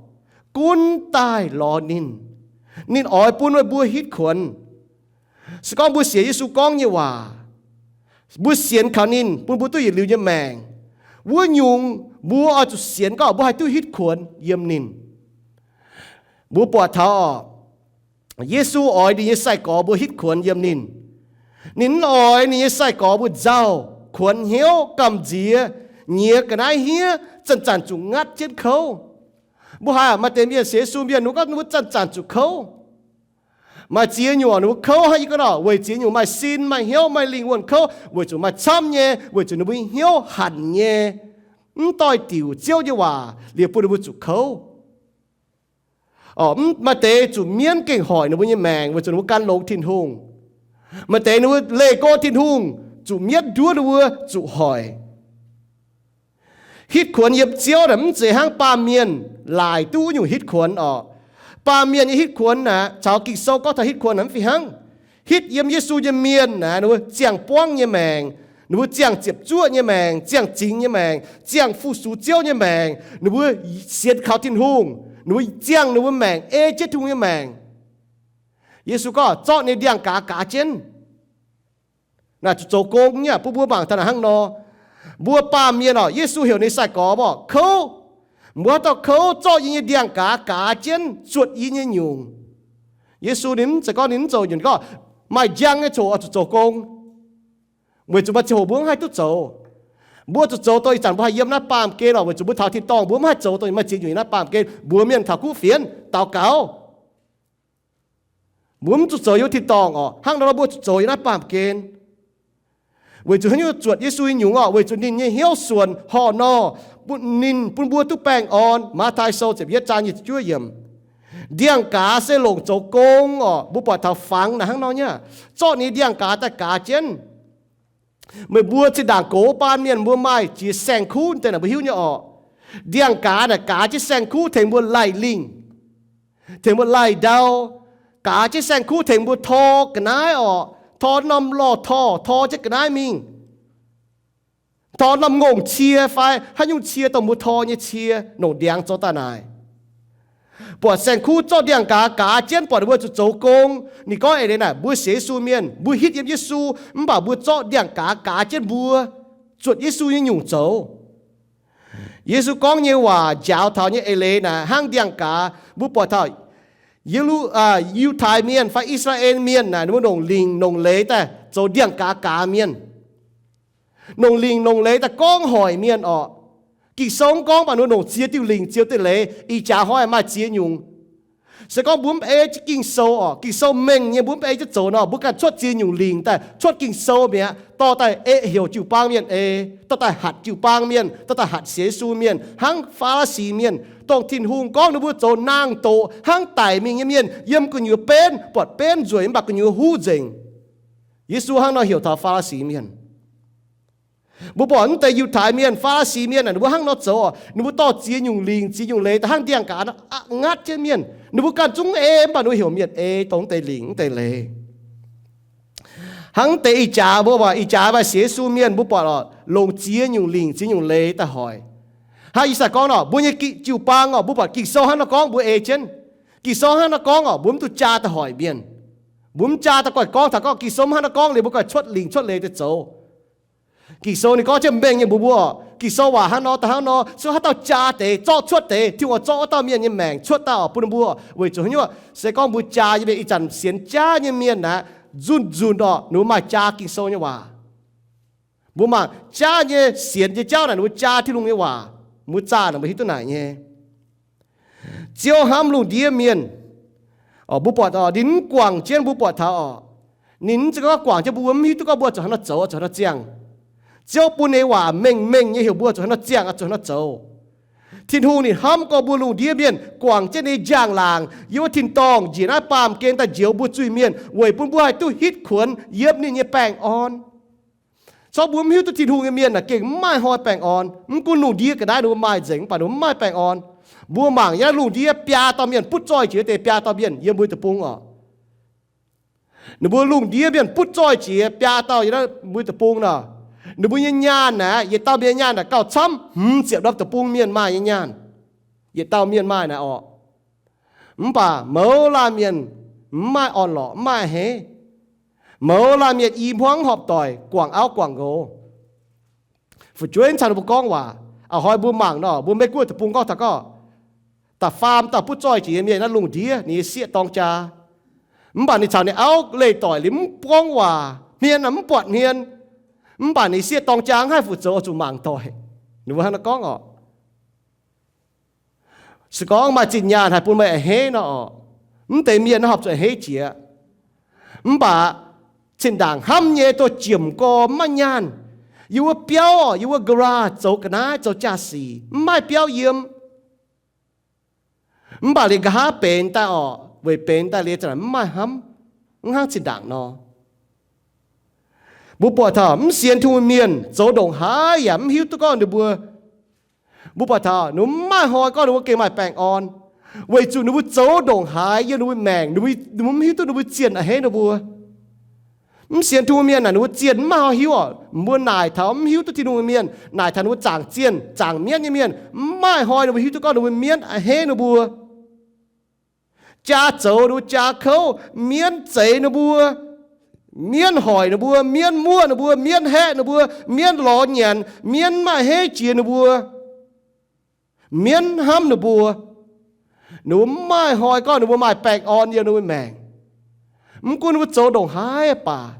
gunv daaih lorz ninh. Ninh oix bun meih mbuo hitv kuonx. Se gorngv mbuo sienx Yesu gorngv nyei waac, mbuo sienx kaux ninh bun mbuo duqv yietc liuz nyei maengc, wuov nyungc mbuo oix zuqc sienx gorngv mbuo haih duqv hitv kuonx yiem ninh. Mbuo buatc taux orqc, Yesu oix ninh nyei sai-gorx mbuo hitv kuonx yiem ninh. Ninh mv oix ninh nyei sai-gorx mbuo nzauh, kuonx hnyouv, gamh nziex, nyiex ga'naaiv hniev, zanc-zanc zuqc ngatv jienv kouv. Mbuo haiz maaih deix mienh sienx Yesu mienh, ninh mbuo gorngv ninh mbuo zanc-zanc zuqc kouv. Maaih ziex nyungc ninh mbuo kouv hnangv yie gorngv nor, weic ziex nyungc maaih sin, maaih hnyouv, maaih lingh wuonh kouv, weic zuqc maaih camv nyei, weic zuqc ninh mbuo hnyouv hanc nyei, mv doix-diuc Ziouv nyei waac liuz bun ninh mbuo zuqc kouv. Maaih deix zuqc mienv gengh hoic ninh mbuo nyei maengc weic zuqc ninh mbuo gan longx Tin-Hungh. Maaih deix ninh mbuo leih go Tin-Hungh, zuqc mienv nduov ninh mbuo zuqc hoic. Hitv kuonx yiem Ziouv naaic mv zeiz hnangv baamh mienh laaic duqv wuov nyungc hitv kuonx orqc. Baamh mienh nyei hitv kuonx naaic caux Ging-Sou gorngv taux hitv kuonx naaic mv fih hnangv. Hitv yiem Yesu nyei mienh naaic, ninh mbuo ziangh buangv nyei maengc, ninh mbuo ziangh ziepc zuoqv nyei maengc, ziangh zingx nyei maengc, ziangh fu-sux Ziouv nyei maengc, ninh mbuo sienx kaux Tin-Hungh, ninh mbuo ziangh ninh mbuo maengc ei jienv Tin-Hungh nyei maengc. Yesu gorngv zorqv ninh ndiangx-gaaz gaaz jienv. Naaic zuqc zoux gong nyei, bun mbuo mangc taux naaic hnangv nor. Mbuo baamh mienh orqc, Yesu heuc ninh sai-gorx orqc, kouv. Mbuo haaix dauh kouv, zorqv yie nyei ndiangx-gaaz gaaz jienv zuotc yie nyei nyungc. Yesu ninh mv zeiz gorngv ninh mv zoux nyungc, gorngv maaih njang nyei coc oix zuqc zoux gong. Weic zuqc maaih ziangh hoc mbuo mv haih duqv zoux. Mbuo zuqc zoux dongh ih zanc mbuo haih yiem naaiv baamh gen orqc, weic zuqc mbuo taux tin-dorngh mbuo mv haih zoux dongh maaih ziex nyungc yiem naaiv baamh gen. Mbuox mienh taux kuv fienx daux gaux. Mbuo mv zuqc zoux yiem wuov tin-dorngh orqc. Hnangv nor mbuo zuqc zoux yiem naaiv baamh gen. Weic zuqc haaix nyungc zuotc Yesu nyei nyungc orqc? Weic zuqc ninh nyei hnyouv suonc horc nor, ninh bun mbuo duqv baengh orn. Matv^tai Sou ziepc yietv zaang nyic ziepc juov yiemc. Ndiangx-gaaz se longc zoux gong orqc. Mbuo buatc taux fangx naaic hnangv nor nyei aqv. Zorqv ninh ndiangx-gaaz daaih gaaz jienv. Meih mbuo zinh ndaangc gox baan mienh mbuo maaih jiex saeng-kuv deix naaic mbuo hiuv nyei orqc. Ndiangx-gaaz naaic gaaz jienv saeng-kuv tengx mbuo laih lingh, tengx mbuo laih ndau, gaaz jienv saeng-kuv tengx mbuo tor ga'naaiv orqc. Tor norm lorh torh, tor jienv ga'naaiv mingh. Tor norm ngongh cie fai haaix nyungc cie dongh mbuo tor nyei cie, longc ndiangx zoux daaih naaic. Buatc saeng-kuv zorqv ndiangx-gaaz gaaz jienv buatc ninh mbuo zuqc zoux gong. Ninh gorngv eix leiz naaic, mbuo sienx Yesu mienh, mbuo hitv yiem Yesu, mv baac mbuo zorqv ndiangx-gaaz gaaz jienv mbuo zuotc Yesu nyei nyungc zoux. Yesu gorngv nyei waac njaaux taux nyei eix leiz naaic hnangv ndiangx-gaaz. Mbuo buatc taux Yiu, Yiutai mienh fai I^saa^laa^en mienh naaic, ninh mbuo longc lingc longc leiz daaih zoux ndiangx-gaaz gaaz mienh. Longc lingc longc leiz daaih gorngv hoic mienh orqc. Ging-Sou mv gorngv baac ninh mbuo longc ziex diuh lingc ziex diuh leiz. Ih jaax hnoi maaih ziex nyungc. Se gorngv mbuo mv ei jienv Ging-Sou orqc, Ging-Sou mengh nyei, mbuo mv ei jienv zoux nor, mbuo ganh cuotv ziex nyungc lingc daaih, cuotv Ging-Sou mi'aqv, dorh daaih ei heuc jiu-baang mienh ei, dorh daaih hatc jiu-baang mienh, dorh daaih hatc sienx Yesu mienh hnangv Faa^laa^si mienh, dongh Tin-Hungh gorngv ninh mbuo zoux naang-doqc hnangv daic mingh nyei mienh yiem gu'nyuoz benv, buatc benv nzueic mv baac gu'nyuoz huv nzengc. Yesu hnangv nor heuc taux Faa^laa^si mienh. Mbuo buatc mv deix Yiutai mienh, Faa^laa^si mienh aah, ninh mbuo hnangv nor zoux orqc. Ninh mbuo dorh ziex nyungc lingc ziex nyungc leiz daaih hnangv ndiangx-gaaz nor aqc ngatv jienv mienh. Ninh mbuo ganh zungv mv ei, mv baac ninh mbuo heuc mienh ei dongh mv deix lingc mv deix leiz. Hnangv deix ih jaax mbuo, ih jaax maaih sienx Yesu mienh, mbuo buatc orqc, longc ziex nyungc lingc ziex nyungc leiz daaih hoic. Hnangv yie sai gorngv nor, mbuo nyei jiu-baang orqc, mbuo buatc Ging-Sou hnangv nor gorngv mbuo ei jienv. Ging-Sou hnangv nor gorngv orqc, mbuo mv duqv jaa daaih hoic mienh. Mbuo mv jaa daaih goiv gorngv taux gorngv Ging-Sou mv hnangv nor gorngv liuz mbuo goiv cuotv lingc cuotv leiz daaih zoux. Ging-Sou ninh gorngv jienv mengh nyei mbuox mbuo orqc, Ging-Sou waac hnangv nor daaih hnangv nor, se haaix dauh jaa deix zorqv cuotv deix, Tin-Hungh oix zorqv wuov dauh mienh nyei maengc cuotv daaih orqc bun ninh mbuo. Weic zuqc haaix nyungc? Se gorngv mbuo jaa nyei mienh, ih zanc sienx jaav nyei mienh naaic, nzunc nzunc orqc ninh mbuo maaih jaa Ging-Sou nyei waac. Mbuo mangc jaav nyei sienx nyei jauv naaic ninh mbuo jaa Tin-Hungh nyei waac. Mbuo zaah naaic mbuo hiuv duqv naaic nyei. Ziouv hnamv lungh ndiev mienh. Mbuo buatc ninh mv guangc jienv mbuo buatc taux orqc, ninh mv zeiz gorngv guangc jienv mbuo, mbuo mv hiuv duqv gorngv mbuo zuqc haaix nor zoux, zuqc haaix nor ziangh. Ziouv bun ninh nyei waac mengh mengh nyei heuc mbuo zuqc haaix nor ziangh, zuqc haaix nor zoux. Tin-Hungh ninh hnamv gorngv mbuo lungh ndiev mienh guangc jienv ninh nyei njang-laangc yiem wuov tin-dorngh njiec naaiv baamh gen daaih njoux mbuo zuiz-mienh weic bun mbuo haih duqv hitv kuonx yiem ninh nyei baengh orn. Corc mbuo mv hiuv duqv Tin-Hungh nyei mienh naaic gengh mv maaih hnoi baengh orn. Mv gunv lungh ndiev ga'naaiv ninh mbuo maaih nzengc, mv baac ninh mbuo mv maaih baengh orn. Mbuo mangc yiem naaiv lungh ndiev biaa dauh mienh, butv zoih jiex deix biaa dauh mienh yiem mbuo deic-bung orqc. Ninh mbuo lungh ndiev mienh butv zoih jiex biaa dauh yiem naaiv mbuo deic-bung nor, ninh mbuo nyei nyaanh naaic, yietc dauh mienh nyei nyaanh naaic gauh camv hmz ziepc norm deic-bung mienh maaih nyei nyaanh. Yietc dauh mienh maaih naaic orqc. Mv baac mouz laanh mienh mv maaih orn-lorqc, mv maaih a'hneiv. Mouz laanh mienh i hmuangv horpc doic, guangc auv guangc nqox. Fu'jueiv caux ninh mbuo gorngv waac, a'hnoi mbuo mangc nor, mbuo Meiv Guoqv deic-bung gorngv taux gorngv, da'faam dauh butv zoih jiex nyei mienh naaiv lungh ndiev ninh nyei sieqv dorng jaa. Mv baac ninh caux ninh auv leih doic liuz mv gorngv waac, hmien mv buatc hmien. Mv baac ninh sieqv dorng jaa mv haih fu zoux, oix zuqc mangc doic. Ninh mbuo hnangv naaiv gorngv orqc. Se gorngv maaih zinh nyaanh haih bun meih a'hneiv nor orqc, mv deix mienh naaiv horpc zuqc a'hneiv jiex. Mv baac zinh ndaangc hnamv nyei, duqv jiemc gorx, mv maaih nyaanh, yiem wuov biauv orqc, yiem wuov garage zoux ga'naaiv zoux jaa-sic, mv maaih biauv yiem. Mv baac liuz nqa'haav benx daaih orqc, weic benx daaih liuz za'naaic mv maaih hnamv, mv hnangv zinh ndaangc nor. Mbuo buatc taux mv sienx Tin-Hungh mienh zoux ndongc haaix yaac mv hiuv duqv gorngv ninh mbuo, mbuo buatc taux ninh mbuo mv maaih hnoi gorngv ninh mbuo gengh maaih baengh orn, weic zuqc ninh mbuo zoux ndongc haaix yiem ninh mbuo maengc, ninh mbuo mv hiuv duqv ninh mbuo zienh a'hneiv ninh mbuo. Mv sienx Tin-Hungh mienh naaic ninh mbuo zienh mv maaih hnoi hiuv orqc. Mbuo naaic taux mv hiuv duqv Tin-Hungh mienh, naaic taux ninh mbuo zaangc zienh zaangc mienv nyei mienh, mv maaih hnoi ninh mbuo hiuv duqv gorngv ninh mbuo mienv a'hneiv ninh mbuo. Jaa zoux ninh mbuo jaa kouv, mienv zeix ninh mbuo, mienv hoic ninh mbuo, mienv muoqv ninh mbuo, mienv haeqv ninh mbuo, mienv lorz nyanc, mienv maaih hei jiex ninh mbuo, mienv hnamv ninh mbuo. Ninh mbuo mv maaih hnoi gorngv ninh mbuo maaih baengh orn yiem ninh mbuo maengc. Mv gunv ninh mbuo zoux ndongc haaix baac,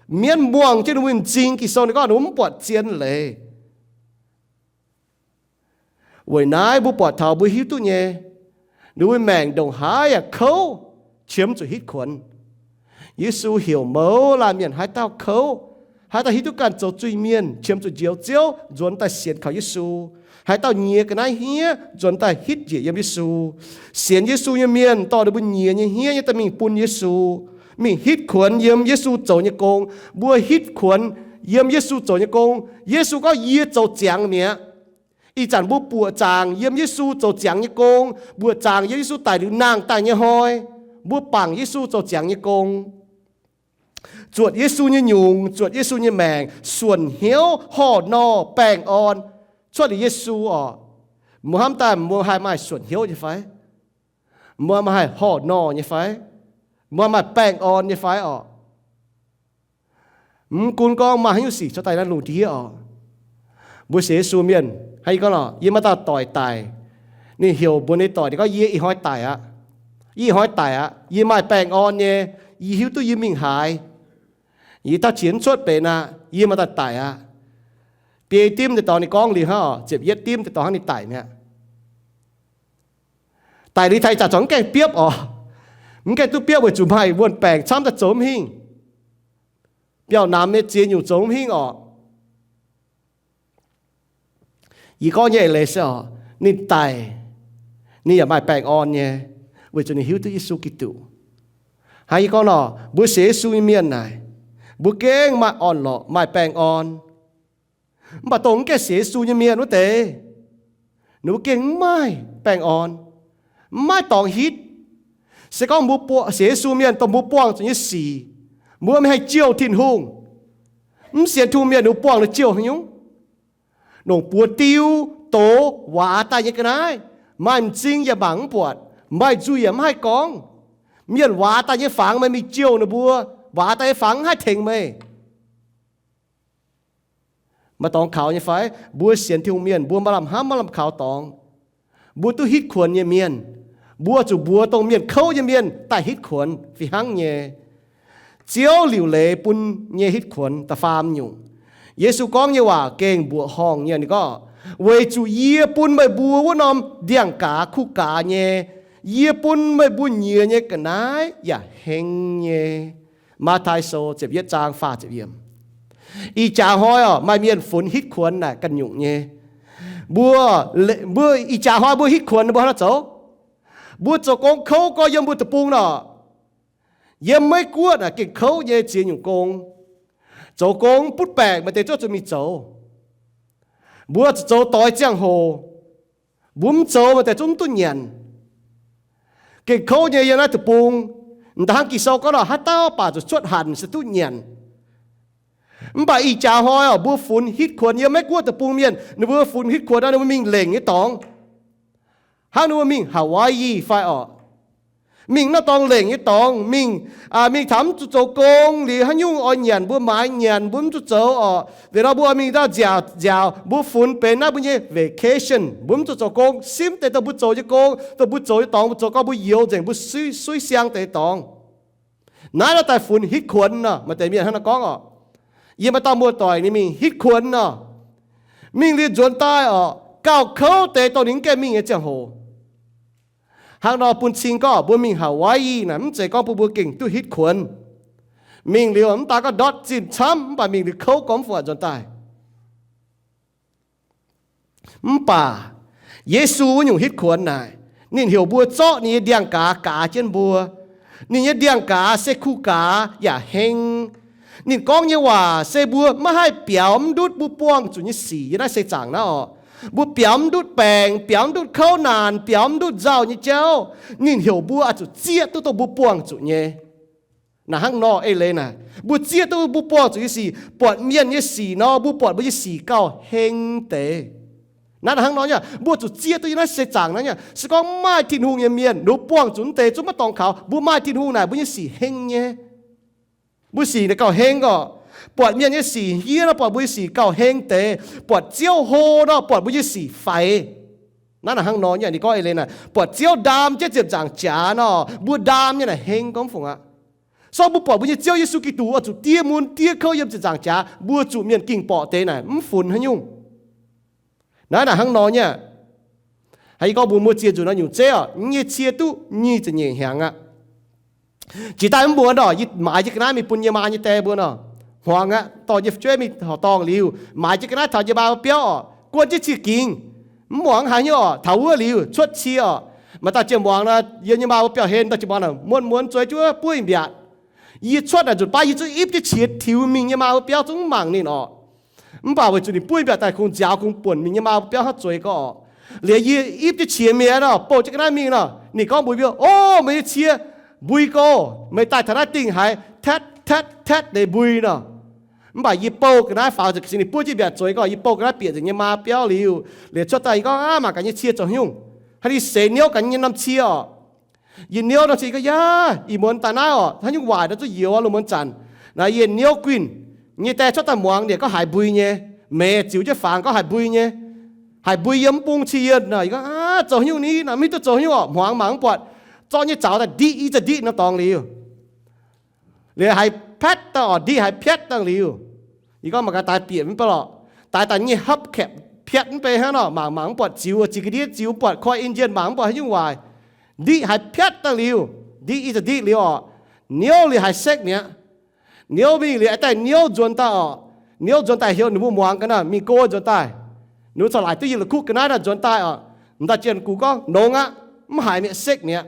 mienv muangh jienv ninh mbuo m'zing. Ging-Sou ninh gorngv ninh mbuo mv buatc zien leiz. Weic naaiv mbuo buatc taux mbuo hiuv duqv nyei, ninh mbuo maengc ndongc haaix yaac kouv, qiemx zuqc hitv kuonx. Yesu heuc mouz laanh mienh haaix dauh kouv, haaix dauh hiuv duqv ganh zoux zuiz-mienh, qiemx zuqc njoux Ziouv, nzuonx daaih sienx kaux Yesu. Haaix dauh nyiex ga'naaiv hniev, nzuonx daaih hitv njiec yiem Yesu. Sienx Yesu nyei mienh dorh ninh mbuo nyiex nyei hniev nyei daaih mingh bun Yesu, mingh hitv kuonx yiem Yesu zoux nyei gong. Mbuo hitv kuonx yiem Yesu zoux nyei gong, Yesu gorngv, Yie zoux ziangx mi'aqv. Ih zanc mbuo buoqc zaangc yiem Yesu zoux ziangx nyei gong, buoqc zaangc yiem Yesu daic liuz nangh daaih nyei hnoi, mbuo bangc Yesu zoux ziangx nyei gong, zuotc Yesu nyei nyungc, zuotc Yesu nyei maengc, suonc hnyouv, horh nor, baengh orn, cuotv liuz Yesu orqc. Mbuo hnamv daaih mbuo haih maaih suonc hnyouv nyei fai? Mbuo maaih haih horh nor nyei fai? Mbuo maaih baengh orn nyei fai orqc? Mv gunv gorngv maaih haaix nyungc sic caux daaih naaiv lungh ndiev orqc. Mbuo sienx Yesu mienh, hnangv yie gorngv lorqc, yie maaih dauh doic daic. Ninh heuc mbuox ninh doic, ninh gorngv, Yie ih hnoi daic aqv. Yie ih hnoi daic aqv. Yie maaih baengh orn nyei. Yie hiuv duqv yie mingh haaix. Yie taux qiex mv cuotv benx aqv. Yie maaih dauh daic aqv. Biei dimv deix dorngx ninh gorngv liuz hnangv orqc, ziepc yietv dimv deix dorngx hnangv ninh daic mi'aqv. Daic liuz taux ih zanc corc mv gaengh biopv orqc. Mv gaengh duqv biopv weic zuqc maaih wuon-baengc camv daaih zoux mv hingh. Biauv-namx nyei ziex nyungc zoux mv hingh orqc. Yie gorngv nyei eix leiz se orqc, ninh daic, ninh yaac maaih baengh orn nyei, weic zuqc ninh hiuv duqv Yesu Giduc. Hnangv yie gorngv nor, mbuo sienx Yesu nyei mienh naaic, mbuo gengh maaih orn-lorqc, maaih baengh orn. Mv baac dongh mv gaengh sienx Yesu nyei mienh wuov deix, ninh mbuo gengh mv maaih baengh orn, mv maaih dorngx hitv. Se gorngv mbuo sienx Yesu mienh, dongh mbuo buangh zuqc nyei sic, mbuo maiv haih jouh Tin-Hungh. Mv sienx Tin-Hungh mienh ninh mbuo buangh ninh jouh haaix nyungc? Longc buoz diu, doz, waac daaih nyei ga'naaiv, maaih m'zing yaac mangc mv buatc, maaih nzuih yaac mv haih gorngv. Mienh waac daaih nyei fangx meih mingh jouh ninh mbuo, waac daaih nyei fangx mv haih tengx meih. Maaih dorngx kaux nyei fai? Mbuo sienx Tin-Hungh mienh mbuo maaih lamh hnamv maaih lamh kaux dorngx. Mbuo duqv hitv kuonx nyei mienh. Mbuo zuqc mbuox dongh mienh kouv nyei mienh daaih hitv kuonx fih hnangv nyei. Ziouv liuc leiz bun nyei hitv kuonx da'faam nyungc. Yesu gorngv nyei waac gengh mbuoqc horngh nyei, ninh gorngv, Weic zuqc yie bun meih mbuo wuov norm ndiangx-gaaz kuh gaaz nyei, yie bun meih mbuo nyiex nyei ga'naaiv yaac heng nyei. Matv^tai Sou ziepc yietv zaang faah ziepc yiemc. Ih jaax hnoi orqc, maaih mienh funx hitv kuonx naaic ganh nyungc nyei. Mbuo, mbuo ih jaax hnoi mbuo hitv kuonx mbuo hnangv naaiv zoux. Mbuo zoux gong kouv gorx yiem mbuo deic-bung nor. Yiem Meiv Guoqv naaic gengh kouv nyei ziex nyungc gong. Zoux gong butv baengc maaih deix zuov zuqc mingh zoux. Mbuo zuqc zoux doix ziangh hoc. Mbuo mv zoux maaih deix zungv mv duqv nyanc. Gengh kouv nyei yiem naaiv deic-bung. M'daaih hnangv Ging-Sou gorngv nor, haaix dauh baac zuqc cuotv hanc se duqv nyanc. Mv baac ih jaax hnoi orqc, mbuo funx hitv kuonx yiem Meiv Guoqv deic-bung mienh, ninh mbuo funx hitv kuonx nor, ninh mbuo mingh lengc nyei dorngx. Hnangv ninh mbuo mingh Hawaii fai orqc, mingh naaiv dorngx lengc nyei dorngx, mingh, mingh taux mv zuqc zoux gong liuz haaix nyungc oix nyanc mbuo maaiz nyanc, mbuo mv zuqc zoux orqc. Liuz nor mbuo oix mingh ndau nziaauc nziaaux, mbuo funx benx naaiv mbuo nyei vacation, mbuo mv zuqc zoux gong, simv deix dongh mbuo zoux nyei gong, dongh mbuo zoux nyei dorngx, mbuo zoux gorngv mbuo youx nzengc mbuo suiv, suiv siang deix dorngx. Naaiv nor daaih funx hitv kuonx nor, maaih deix mienh hnangv naaiv gorngv orqc. Yie maaih dauh muoz-doic ninh mingh hitv kuonx nor, mingh liuz nzuonx daaih orqc, gauh kouv deix dongh ninh mv gaengh mingh nyei ziangh hoc. Hnangv nor bun cing gorngv mbuo mingh Hawaii naaic mv zeiz gorngv bun mbuo gengh duqv hitv kuonx. Mingh liuz mv daan gorngv ndortv zinh camv, mv baac mingh liuz kouv gormx fungc aqv nzuonx daaih. Mv baac Yesu wuov nyungc hitv kuonx naaic, ninh heuc mbuo zorqv ninh nyei ndiangx-gaaz gaaz jienv mbuo. Ninh nyei ndiangx-gaaz se kuh gaaz yaac heng. Ninh gorngv nyei waac se mbuo maiv haih biaux mv ndutv mbuo buangh zuqc nyei sic yiem naaiv seix zaangc naaiv orqc. Mbuo biaux mv ndutv baengc, biaux mv ndutv kouv naanc, biaux mv ndutv nzauh nyei jauv, ninh heuc mbuo oix zuqc zieqv duqv dongh mbuo buangh zuqc nyei. Naaic hnangv nor eix leiz naaic, mbuo zieqv duqv mbuo buangh zuqc nyei sic, buatc mienh nyei sic nor, mbuo buatc mbuo nyei sic gauh heng deix. Naaiv hnangv nor nyei, mbuo zuqc zieqv duqv yiem naaiv seix zaangc naaiv nyei. Se gorngv mv maaih Tin-Hungh nyei mienh, ninh mbuo buangh zuqc mv deix zungv maiv dorngx kaux. Mbuo maaih Tin-Hungh naaic, mbuo nyei sic heng nyei. Mbuo sic naaic gauh heng orqc. Buatc mienh nyei sic hniev nor, buatc mbuo nyei sic gauh heng deix. Buatc Ziouv hlo nor, buatc mbuo nyei sic faix. Naaiv naaic hnangv nor nyei, ninh gorngv eix leiz naaic, buatc Ziouv ndaam jienv ziepc nzaangc jaax nor, mbuo ndaam nyei naaic heng gormx fungc aqv. So mbuo buatc mbuo nyei Ziouv Yesu Giduc oix zuqc diev mun diev kouv yiem ziepc nzaangc jaax, mbuo zuqc mienh ging borqc deix naaic mv funx haaix nyungc. Naaiv naaic hnangv nor nyei. Hnangv yie gorngv mbuox mbuo, ziex nzunc nor nyungc zeiv orqc, nyei cie duqv nyic ziepc nyeic hnyangx aqv. Jiex daaih mv muonz oc, yie maaiz jienv ga'naaiv mingh bun yie maa nyei die mbuo nor, hmuangx aqv, dorh nyei fu'jueiv mingh horqc dorngh liuz, maaiz jienv ga'naaiv taux yie maa mbuo biauv oc, guon jienv ziex gingx. Mv muangx haaix nyungc oc, taux wuov liuz cuotv cie oc. Maaih dauh jiex muangx nor, yiem nyei maa mbuo biauv-hlen dauh jiex muangx nor, muonz-muonz zueiz jienv wuov buov mbiaatc. Yie cuotv naaic nzunc baav yie zungv ipv jienv qiex tiux mingh, nyei maa mbuo biauv zungv mv mangc ninh oc. Mv baac weic zuqc ninh buov mbiaatc daaih kungx nziaaux kungx buonc mingh, nyei maa mbuo biauv hnangv zueiz gorx oc. Liuz yie ipv jienv qiex mi'aqv nor, bouh jienv ga'naaiv mingh nor, ninh gorngv mbuox yie, O, meih nyei cie mbui go, meih daaih taux naaiv dingh haiz tatv tatv tatv deix mbui nor. Mv baac yie bouh ga'naaiv faaux nzengc, ninh buov jienv mbiaatc zueiz gorx, yie bouh ga'naaiv bieqc nzengc nyei maa biauv liuz, liuz cuotv daaih yie gorngv, Aav, mangc gaax nyei cie zoux haaix nyungc. Hnangv ninh seix niouv gaax nyei norm cie oc. Yie niouv norm cie gorngv, Yaac ih muonz daaih naaiv oc, haaix nyungc waaic nor zuqc youz lungh muonz zanc. Naaiv yie niouv guinh, nyei die cuotv daaih muangx ninh gorngv haiz mbui nyei. Meix ziux jienv fangx gorngv haiz mbui nyei. Haiz mbui yiem mv bung cie yienh nor. Yie gorngv, Aav, zoux haaix nyungc ni? Naaiv mv hiuv duqv zoux haaix nyungc oc. Hmuangx mangc mv buatc, zorqv nyei zaux daaih ndiqv i za'ndiqv norm dorngx liuz, liuz haiz piatv dangh oc, ndiqv haiz piatv dangh liuz, yie gorngv, Mangc gaax daaih bieqc mv bei lorqc. Daaih daaih nyei hopv kaeqv piatv mv bei hnangv nor. Mangc mangc mv buatc ziux, ziux ga'ndiev ziux mv buatc, koi en njien mangc mv buatc haaix nyungc waaic. Ndiqv haiz piatv dangh liuz, ndiqv i za'ndiqv liuz oc, niouv liuz haiz sekv mi'aqv. Niouv mingh liuz aengx daaih niouv nzuonx daaih oc. Niouv nzuonx daaih heuc ninh mbuo muangx ga'naaiv mingh go nzuonx daaih. Ninh mbuo corc laaic duqv yie la'kuqv ga'naaiv naaiv nzuonx daaih oc. M'daaih jienh gux gorngv, Nongx aqv, mv haiz mi'aqv, sekv mi'aqv.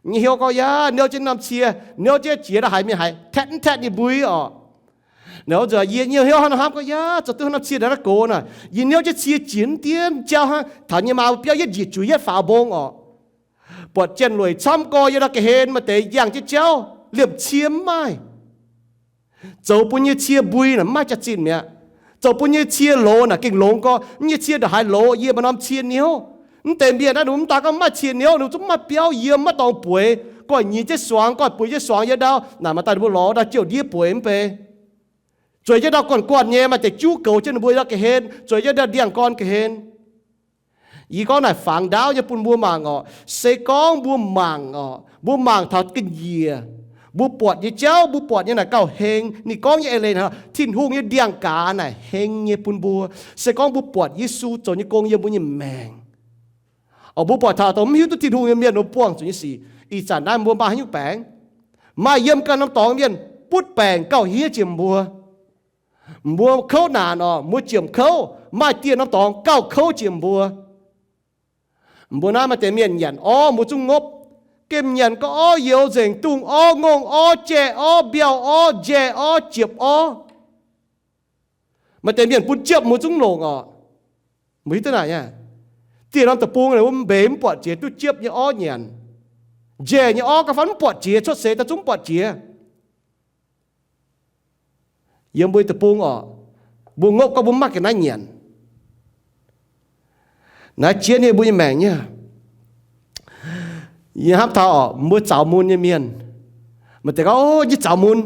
Nyei heuc gorngv, Yaac niouv jienv norm cie, niouv jienv jiex daaih haiz mingh haiz tatv mv tatv nyei mbui oc. Nzunc yie nyei heuc hnangv nor hnamv gorngv, Yaac zoux duqv norm cie ndongc naaiv gox naaic. Yie niouv jienv cie jiex mv dien jauv hnangv, taux nyei maa mbuo biauv yietv njiec juix yietv faaux mbong oc. Buatc jienh lueic camv gorx yiem ndau ga'hlen maaih deix yangh jienv jauv, liemh cie mv maaih. Zoux bun nyei cie mbui naaic mv maaih jaax-zinh mi'aqv. Zoux bun nyei cie loz naaic gengh longx gorx, mv nyei cie ndongc haaix loz, yie maaih norm cie niouv. Mv deix mienh naaiv ninh mv daan gorngv mv maaih cie niouv, ninh zungv mv maaih biauv yiem, mv maaih dorngx bueix, goiv nyiex jienv suangx, goiv bueix jienv suangx yiem ndau. Naaic maaih daaih ninh mbuo lorz ndau jouh ndiev bueix mv bei. Zueiz jienv ndau guanh guanh nyei, maaih deix juv goux jienv ninh mbuo ndau ga'hlen, zueiz jienv ndau ndiangx-gorn ga'hlen. Yie gorngv naaic fangx ndaauv nyei bun mbuo mangc oc. Se gorngv mbuo mangc oc, mbuo mangc taux ga'nyiec, mbuo buatc nyei jauv, mbuo buatc nyei naaic gauh heng. Ninh gorngv nyei eix leiz haic, Tin-Hungh nyei ndiangx-gaaz naaic heng nyei bun mbuo. Se gorngv mbuo buatc Yesu zoux nyei gong yiem mbuo nyei maengc, oc, mbuo buatc taux dongh mv hiuv duqv Tin-Hungh nyei mienh mbuo buangh zuqc nyei sic. Ih zanc naaiv mbuo maaih haaix nyungc baengc? Maaih yiem ganh norm dorngx mienh butv baengc gauh hiev jiex mbuo. Mbuo kouv naanc oc, mbuo jiem kouv, maaih dieh norm dorngx gauh kouv jiex mbuo. Mbuo naaiv maaih deix mienh nyanc orv mbuo zungv ngopv. Gemh nyanc ga'orv youz nzengc, dungz orv, ngongh orv, jai orv, mbiauh orv, njai orv, jiepv orv. Maaih deix mienh bun jiepv mbuo zungv longc oc. Mbuo hiuv duqv naaic nyei. Dieh norm deic-bung mbuo mbeix mv buatc jiex duqv jiepv nyei orv nyanc. Njai nyei orv ga'fai mv buatc jiex, cuotv seix daaih zungv mv buatc jiex. Yiem mbuo deic-bung oc, mbuo ngopv gorngv mbuo mv maaih ga'naaiv nyanc. Naaiv jienv nyei mbuo nyei maengc nyei. Yie hnamv taux oc, mbuo zaux mun nyei mienh, maaih deix gorngv, O, yie zaux mun.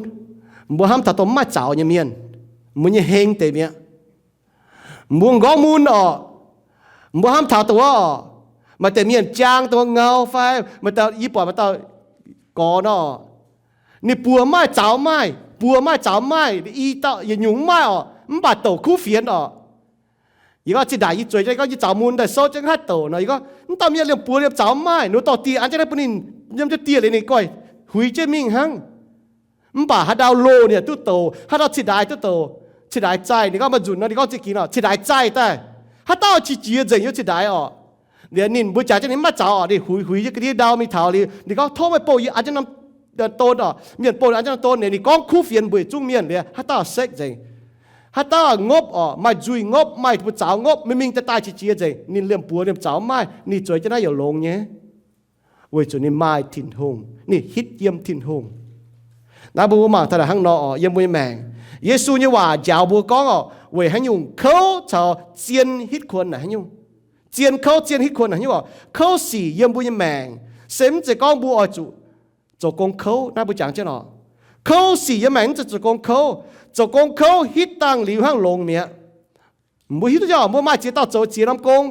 Mbuo hnamv taux dongh mv maaih zaux nyei mienh, mbuo nyei heng deix mi'aqv. Mbuo m'nqorngv mun oc, mbuo hnamv taux dongh wuov oc, maaih deix mienh jaang dongh wuov ngau fai maaih dauh, yie buatc maaih dauh gorx nor, ninh buoz maaih zaux maaih, buoz maaih zaux maaih, i dauh yietc nyungc mv maaih oc, mv baac douc kuv fienx oc. Yie gorngv zinh ndaangc yie zueiz jienv gorngv yie zaux mun daaih souv jienv haih douc nor, yie gorngv, Mv dauh mienh liemh buoz liemh zaux mv maaih. Ninh dorh dieh an jienv naaiv bun ninh, yiem jienv dieh liuz ninh goiv huix jienv mingh hnangv. Mv baac haaix ndau loz ninh yaac duqv douc, haaix ndau cih ndaix duqv douc. Cih ndaix zaih, ninh gorngv maaih nzunc nor, ninh gorngv zinh gingx oc, cih ndaix zaih daaih, haaix dauh qiex jiez nzengc yiem cih ndaix oc. Liuz ninh mbuo jaax jienv ninh mv maaih zaux oc, ninh huix huix jienv ga'ndiev ndau mingh taux liuz, ninh gorngv, Tov meih bouh yie an jienv norm don oc. Mienh bouh an jienv norm don liuz, ninh gorngv kuv fienx mbuox yietc zungv mienh liuz, haaix dauh sekv nzengc. Haaix dauh ngopv oc, maaih nzuih ngopv, maaih mbuo zaux ngopv, mingh mingh daaih daaih qiex jiez nzengc. Ninh liemh buoz liemh zaux mv maaih, ninh zueiz jienv naaiv yaac longx nyei. Weic zuqc ninh maaih Tin-Hungh, ninh hitv yiem Tin-Hungh. Naaiv mbuo mangc taux naaic hnangv nor oc, yiem mbuo nyei maengc. Yesu nyei waac njaaux mbuo gorngv oc, weic haaix nyungc kouv caux zien hitv kuonx naaic haaix nyungc. Zien kouv, zien hitv kuonx naaic haaix nyungc oc. Kouv sic yiem mbuo nyei maengc se mv zeiz gorngv mbuo oix zuqc zoux gong kouv. Naaiv mbuo jangx jienv oc, kouv sic yiem maengc mv zeiz zoux gong kouv. Zoux gong kouv hitv dangh liuz hnangv longx mi'aqv. Mbuo hiuv duqv nyei oc, mbuo maaih ziex dauh zoux ziex norm gong.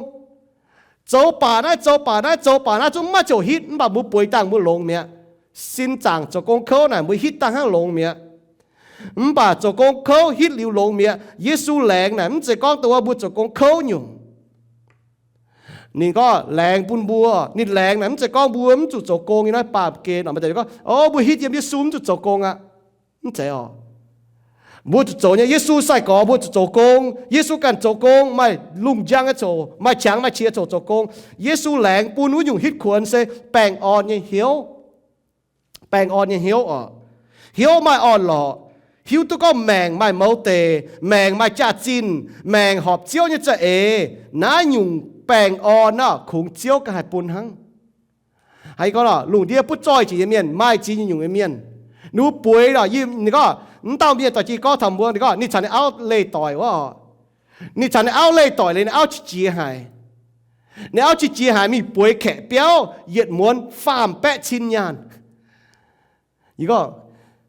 Zoux baac naaiv, zoux baac naaiv, zoux baac naaiv zungv maiv ziouc hitv, mv baac mbuo bueix dangh mbuo longx mi'aqv. Sin zaangc zoux gong kouv naaic mbuo hitv dangh hnangv longx mi'aqv. Mv baac zoux gong kouv hitv liuz longx mi'aqv. Yesu laengz naaic mv zeiz gorngv dongh wuov mbuo zoux gong kouv nyungc. Ninh gorngv laengz bun mbuo. Ninh laengz naaic mv zeiz gorngv mbuo mv zuqc zoux gong nyei naaiv baamh gen oc. Maaih deix gorngv, o, mbuo hitv yiem Yesu mv zuqc zoux gong aqv. Mv zeiz oc. Mbuo zuqc zoux nyei. Yesu sai-gorx mbuo zuqc zoux gong. Yesu ganh zoux gong, maaih lungh njang nyei ziouc, maaih qangx maaih qiex ziouc zoux gong. Yesu laengz bun wuov nyungc hitv kuonx se baengh orn nyei hnyouv. Baengh orn nyei hnyouv oc. Hnyouv maaih orn-lorqc, hiuv duqv gorngv maengc maaih mouz deic, maengc maaih jaax-zinh, maengc horpc Ziouv nyei za'eix, naaiv nyungc baengh orn naaiv kungx Ziouv ganh haih bun hnangv. Haiz gorngv lorqc, lungh ndiev butv zoih jiex nyei mienh, maaih ziex nyungc nyei mienh. Ninh mbuo bueix lorqc, ninh gorngv, mv dauh mienh dorh jienv gorngv taux mbuo, ninh gorngv ninh caux ninh auv leih doic wuov oc. Ninh caux ninh auv leih doic liuz, ninh auv qiex jiez haic. Ninh auv qiex jiez haic, mingh bueix kaeqv biauv yietc muonz faam baeqv cin nyaanh. Ninh gorngv,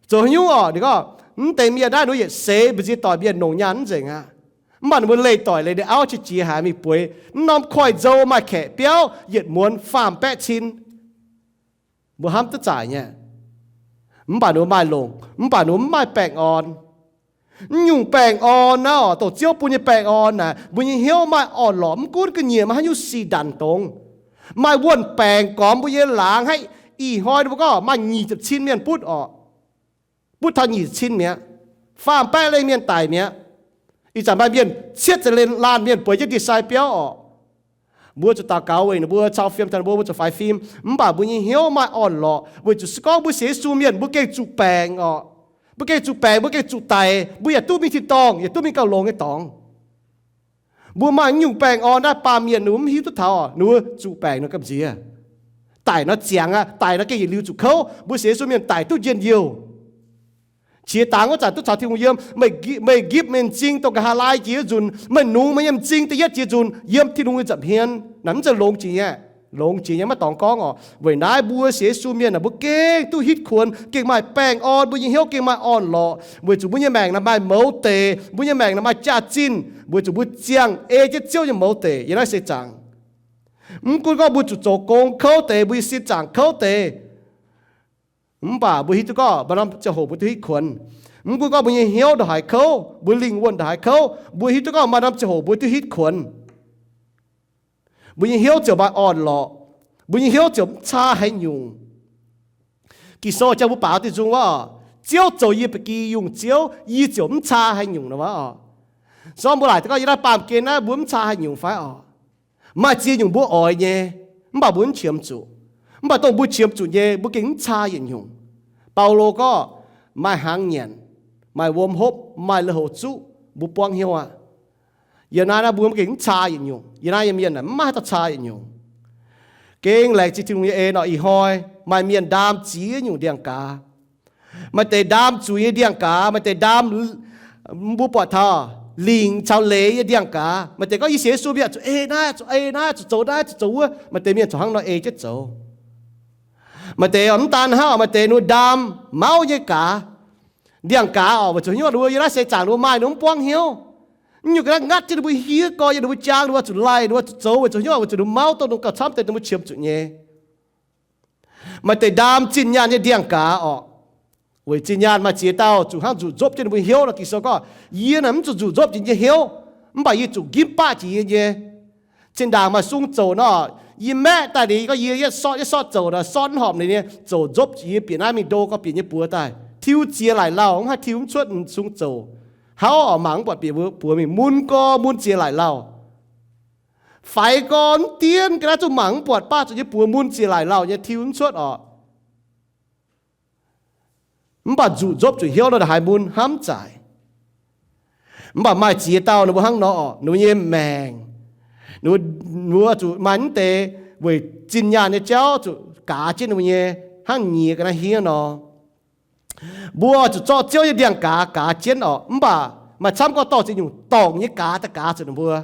zoux haaix nyungc orqc? Ninh gorngv, mv deix mienh naaiv ninh mbuo yietc seix mbu'ziex doic mienh longc nyaanh mv nzengc aqv. Mv baac ninh mbuo leih doic liuz, ninh auv qiex jiez haic, mingh bueix mv norm koiv-nzou maaih kaeqv biauv yietc muonz faam baeqv cin. Mbuo hnamv duqv zaaic nyei. Mv baac ninh mbuo maaih longc, mv baac ninh mbuo mv maaih baengh orn. Mv nyungc baengh orn naaiv oc, dongh Ziouv bun nyei baengh orn naaic, mbuo nyei hnyouv maaih orn-lorqc, mv gunv ga'nyiec maaih haaix nyungc sic ndanc dongz. Maaih wuonh baengc gormx mbuo nyei laangz, haiv, ih hnoi ninh mbuo gorngv maaih nyic ziepc cin mienh butv oc. Butv taux nyic ziepc cin mi'aqv. Faam baeqv lengh mienh daic mi'aqv. Ih zanc maaih mienh cietv ziepc laanh mienh bueix jienv ndie-sai biauv oc. Mbuo zuqc daux gaux weic ninh mbuo cau fim taux ninh mbuo, mbuo zuqc faix fim. Mv baac mbuo nyei hnyouv maaih orn-lorqc weic zuqc se gorngv mbuo sienx Yesu mienh mbuo gengh zuqc baengc oc. Mbuo gengh zuqc baengc, mbuo gengh zuqc daic, mbuo yaac duqv mingh tin-dorngh, yaac duqv mingh gauh longx nyei dorngx. Mbuo maaih nyungc baengh orn naaiv, baamh mienh ninh mbuo mv hiuv duqv taux, ninh mbuo zuqc baengc nor gamh nziex. Daic nor ziangx aqv, daic nor gengh yietc liuz zuqc kouv. Mbuo sienx Yesu mienh daic duqv njien-youh. Qiex dangx wuov zanc duqv caux Tin-Hungh yiem. Meih nqipv meih m'zing dongh nqa'haav laai jiex nzunc, meih nungx meih nyei m'zing da'yietv jiex nzunc yiem Tin-Hungh nyei nza'hmien. Naaiv mv zeiz longx jiex nyei. Longx jiex nyei maiv dorngx gorngv oc. Weic naaiv mbuo sienx Yesu mienh naaic mbuo gengh duqv hitv kuonx, gengh maaih baengh orn, mbuo nyei hnyouv gengh maaih orn-lorqc, weic zuqc mbuo nyei maengc naaic maaih mouz deix, mbuo nyei maengc naaic maaih jaax-zinh, weic zuqc mbuo ziangh ei jienv Ziouv nyei mouz deix yiem naaiv seix zaangc. Mv gunv gorngv mbuo zuqc zoux gong kouv deix, mbuo nyei sin zaangc kouv deix, mv baac mbuo hiuv duqv gorngv maaih norm ziangh hoc mbuo duqv hitv kuonx. Mv gunv gorngv mbuo nyei hnyouv ndongc haaix kouv, mbuo lingh wuonh ndongc haaix kouv, mbuo hiuv duqv gorngv maaih norm ziangh hoc mbuo duqv hitv kuonx. Mbuo nyei hnyouv ziouc maaih orn-lorqc. Mbuo nyei hnyouv ziouc mv caa haaix nyungc. Ging-Sou jangx mbuo baaux diuh nzung wuov, Ziouv zoux yie ba'gi yungh Ziouv, yie ziouc mv caa haaix nyungc nor wuov oc. Zorqv mbuo laaic duqv gorngv yiem naaiv baamh gen naaiv mbuo mv caa haaix nyungc fai oc? Maaih ziex nyungc mbuo oix nyei, mv baac mbuo mv qiemx zuqc. Mv baac dongh mbuo qiemx zuqc nyei, mbuo gengh mv caa yietc nyungc. Baulo gorngv, maaih hnaangx nyanc, maaih wuom hopv, maaih lui-houx zuqv, mbuo buangv hnyouv aqv. Yiem naaiv naaiv mbuo gengh mv caa yietc nyungc. Yiem naaiv yiem mienh mv maaih haaix dauh caa yietc nyungc. Gengh laengz zingh Tin-Hungh nyei en nor, ih hnoi maaih mienh ndaam ziex nyungc ndiangx-gaaz. Maaih deix ndaam zuiz nyei ndiangx-gaaz, maaih deix ndaam mbuo buatc taux lingc caux leiz nyei ndiangx-gaaz. Maaih deix gorngv yie sienx Yesu mienh zuqc ei naaiv, zuqc ei naaiv, zuqc zoux naaiv, zuqc zoux wuov. Maaih deix mienh corc hnangv nor ei jienv zoux. Maaih deix mv daan hnangv, maaih deix ninh mbuo ndaam mauv nyei gaaz, ndiangx-gaaz oc, weic zuqc hnyouv ninh mbuo yiem naaiv seix zaangc ninh mbuo maaih ninh mbuo mv buangv hnyouv. Nyungc ga'naaiv ngatv jienv ninh mbuo hnyouv, gorngv yiem ninh mbuo jaang ninh mbuo zuqc laih, ninh mbuo zuqc zoux, weic zuqc hnyouv, weic zuqc ninh mbuo mauv dongh ninh gauh camv deix ninh mbuo qiemx zuqc nyei. Maaih deix ndaam zinh nyaanh nyei ndiangx-gaaz oc. Weic zinh nyaanh maaih ziex dauh zuqc hnangv nzuqc nzopv jienv ninh mbuo hnyouv nor. Ging-Sou gorngv, yie naaic mv zuqc nzuqc nzopv jiex nyei hnyouv, mv baac yie zuqc nqipv baqv jiex yie nyei. Zinh ndaangc maaih sung zouc nor, yie maeqv daaih liuz, gorngv yie yietv sortv yietv sortv zouc nor, sortv mv horpc ninh nyei, zouc nzopv jiex yie, bieqc naaiv mingh ndo gorngv bieqc nyei buoz daaih, tiuv ziex laaic lauh, mv haih tiuv mv cuotv sung zouc. Hauv oc, mangc mv buatc bieqc buoz mingh, mun gorx mun ziex laaic lauh. Faix gorx mv dienv ga'naaiv zungv mangc mv buatc baqv zuqc nyei buoz mun ziex laaic lauh nyei, tiuv mv cuotv oc. Mv baac nzuqc nzopv zuqc hnyouv nor, haaix mun hnamv zaaic. Mv baac maaih ziex dauh ninh mbuo hnangv nor oc, ninh mbuo nyei maengc, ninh mbuo zuqc maaih mv deix weic zinh nyaanh nyei jauv zuqc gaaz jienv ninh mbuo nyei, hnangv nyiex ga'naaiv hniev nor. Mbuo zuqc zorqv Ziouv nyei ndiangx-gaaz gaaz jienv oc. Mv baac maaih camv gorngv dorh ziex nyungc dorngc nyei gaaz daaih gaaz zuqc ninh mbuo.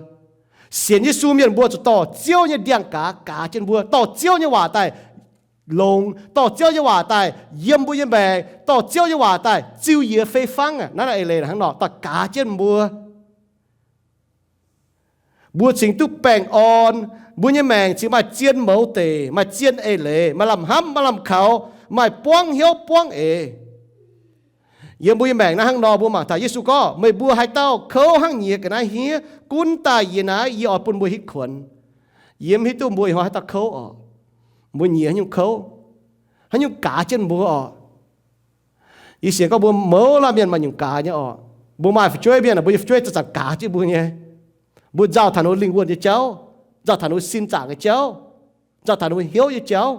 Sienx Yesu mienh mbuo zuqc dorh Ziouv nyei ndiangx-gaaz gaaz jienv mbuo, dorh Ziouv nyei waac daaih longx, dorh Ziouv nyei waac daaih yiem mbuo nyei maengc, dorh Ziouv nyei waac daaih ziux yiez fei fangv aqv. Naaiv naaiv eix leiz hnangv nor daaih gaaz jienv mbuo. Mbuo cingx duqv baengh orn, mbuo nyei maengc cingx maaih zien mouz deic, maaih zien eix leiz, maaih lamh hnamv, maaih lamh kaux, maaih buangv hnyouv buangv eix. Yiem mbuo nyei maengc naaiv hnangv nor, mbuo mangc taux Yesu gorngv, meih mbuo haaix dauh kouv hnangv nyiex ga'naaiv hniev, gunv daaih yie naaiv, yie oix bun mbuo hitv kuonx. Yie mv hiuv duqv mbuo ih hnoi haaix dauh kouv oc. Mbuo nyiec haaix nyungc kouv, haaix nyungc gaaz jienv mbuo oc. Yie sienx gorngv mbuo mouz laanh mienh maaih nyungc gaaz nyei oc. Mbuo maaih fu'jueiv mienh, mbuo nyei fu'jueiv zanc-zanc gaaz jienv mbuo nyei. Mbuo nzauh taux ninh mbuo lingh wuonh nyei jauv, nzauh taux ninh mbuo sin zaangc nyei jauv, nzauh taux ninh mbuo hnyouv nyei jauv.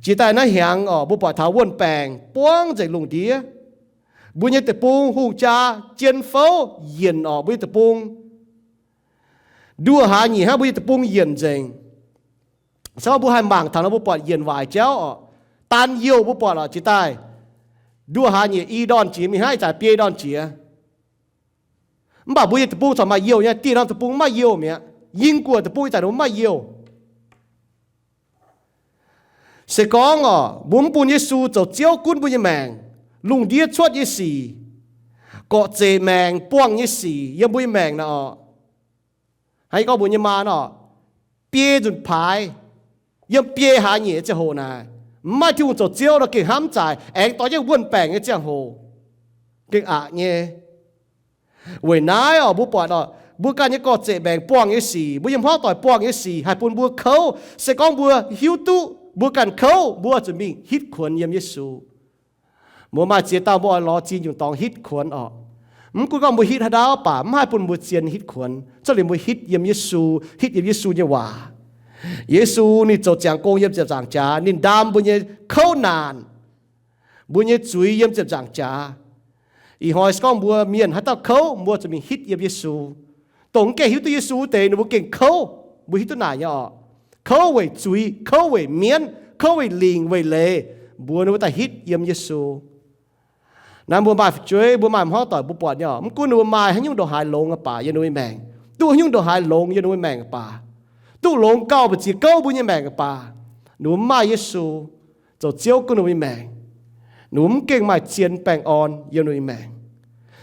Jiex daaih naaiv hnyangx oc, mbuo buatc taux wuon-baengc buangv nzengc lungh ndiev. Mbuo nyei deic-bung hungh jaa jien fouv yienc oc, mbuo nyei deic-bung. Nduoh hlaax nyieqc hnangv, mbuo nyei deic-bung yienc nzengc. Se gorngv mbuo haih mangc taux nor, mbuo buatc yienc waaic jauv oc. Daan youh mbuo buatc oc, jiex daaih nduoh hlaax nyieqc i ndorn jiex mingh hnangv, ih zanc biei ndorn jiex. Mv baac mbuo nyei deic-bung corc maaih youh nyei, dieh norm deic-bung mv maaih youh mi'aqv. Ying guoqv deic-bung ih zanc ninh mbuo mv maaih youh. Se gorngv oc, mbuo mv bun Yesu zoux Ziouv gunv mbuo nyei maengc, lungh ndiev cuotv nyei sic, gorqv-zeqc maengc buangh nyei sic yiem mbuo nyei maengc naaic oc, hnangv yie gorngv mbuox nyei maa nor, biei nzunc paaix, yiem biei hlaax nyieqc nyei ziangh hoc naaic, mv maaih Tin-Hungh zoux Ziouv nor gengh hnamv zaaic, aengx dorh jienv wuon-baengc nyei ziangh hoc gengh aqc nyei. Weic naaiv oc, mbuo buatc oc, mbuo ganh nyei gorqv-zeqc maengc buangh nyei sic, mbuo yiem hmuangv doic buangh nyei sic haih bun mbuo kouv. Se gorngv mbuo hiuv duqv mbuo ganh kouv, mbuo zuqc mingh hitv kuonx yiem Yesu. Mbuo maaih ziex dauh mbuo oix lorz ziex nyungc dorngx hitv kuonx oc. Mv gunv gorngv mbuo hitv haaix dauh baac mv haih bun mbuo zien hitv kuonx, cuotv liuz mbuo hitv yiem Yesu, hitv yiem Yesu nyei waac. Yesu ninh zoux ziangx gong yiem ziepc nzaangc jaax, ninh ndaam mbuo nyei kouv naanc, mbuo nyei zuiz yiem ziepc nzaangc jaax. Ih hnoi se gorngv mbuo mienh haaix dauh kouv, mbuo zuqc mingh hitv yiem Yesu. Dongh mv gaengh hiuv duqv Yesu wuov deix ninh mbuo gengh kouv, mbuo hiuv duqv naaic nyei oc. Kouv weic zuiz, kouv weic mienv, kouv weic lingc weic leiz, mbuox ninh mbuo daaih hitv yiem Yesu. Naaiv mbuo maaih fu'jueiv, mbuo maaih hmuangv doic mbuo buatc nyei oc, mv gunv ninh mbuo maaih haaix nyungc ndongc haaix longx nyei baac yiem ninh mbuo nyei maengc, duqv haaix nyungc ndongc haaix longx yiem ninh mbuo nyei maengc baac, duqv longx gauh mbu'ziex gouv mbuo nyei maengc baac, ninh mbuo mv maaih Yesu zoux Ziouv gunv ninh mbuo nyei maengc, ninh mbuo mv gengh maaih zien baengh orn yiem ninh mbuo nyei maengc.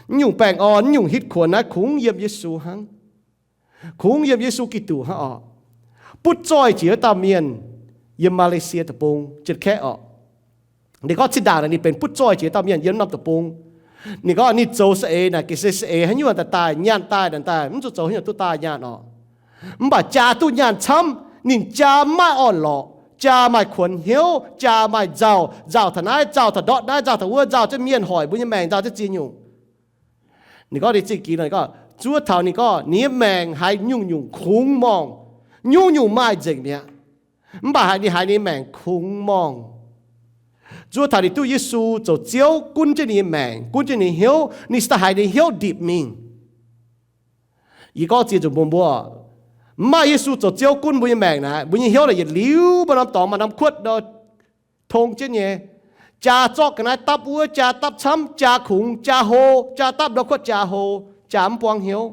Mv nyungc baengh orn, mv nyungc hitv kuonx naaiv kungx yiem Yesu hnangv. Kungx yiem Yesu Giduc hnangv oc. Butv zoih jiex wuov dauh mienh yiem Malaysia deic-bung, Janx-Kaeqv oc. Ninh gorngv zinh ndaangc naaic ninh benx butv zoih jiex dauh mienh yiem norm deic-bung. Ninh gorngv ninh zoux saeng-eix naaic gengh se saeng-eix haaix nyungc daaih daaih, nyaanh daaih naaic daaih, mv zuqc zoux haaix nyungc duqv daaih nyaanh oc. Mv baac jaa duqv nyaanh camv, ninh jaa mv maaih orn-lorqc, jaa maaih kuonx hnyouv, jaa maaih nzauh, nzauh taux naaiv, nzauh taux ndortv naaiv, nzauh taux wuov, nzauh jienv mienh hoic mbuo nyei maengc, nzauh jienv ziex nyungc. Ninh gorngv ninh zingh gix nor, ninh gorngv zuov taux ninh gorngv ninh nyei maengc haiz nyungc-nyungc kungx morngh, nyungc-nyungc maaih nzengc mi'aqv. Mv baac haiz ninh haiz ninh maengc kungx morngh, zuov taux ninh duqv Yesu zoux Ziouv gunv jienv ninh nyei maengc, gunv jienv ninh nyei hnyouv, ninh se daaih haiz ninh hnyouv ndipc mingh. Yie gorngv ziex nzunc mbuox mbuo, mv maaih Yesu zoux Ziouv gunv mbuo nyei maengc naaic, mbuo nyei hnyouv naaic yietc liuz maaih norm dorngx maaih norm kuotv nor tong jienv nyei. Jaa zorqv ga'naaiv dapv wuov, jaa dapv camv, jaa kungx, jaa hlo, jaa dapv nor kuotv jaa hlo, jaa mv buangv hnyouv.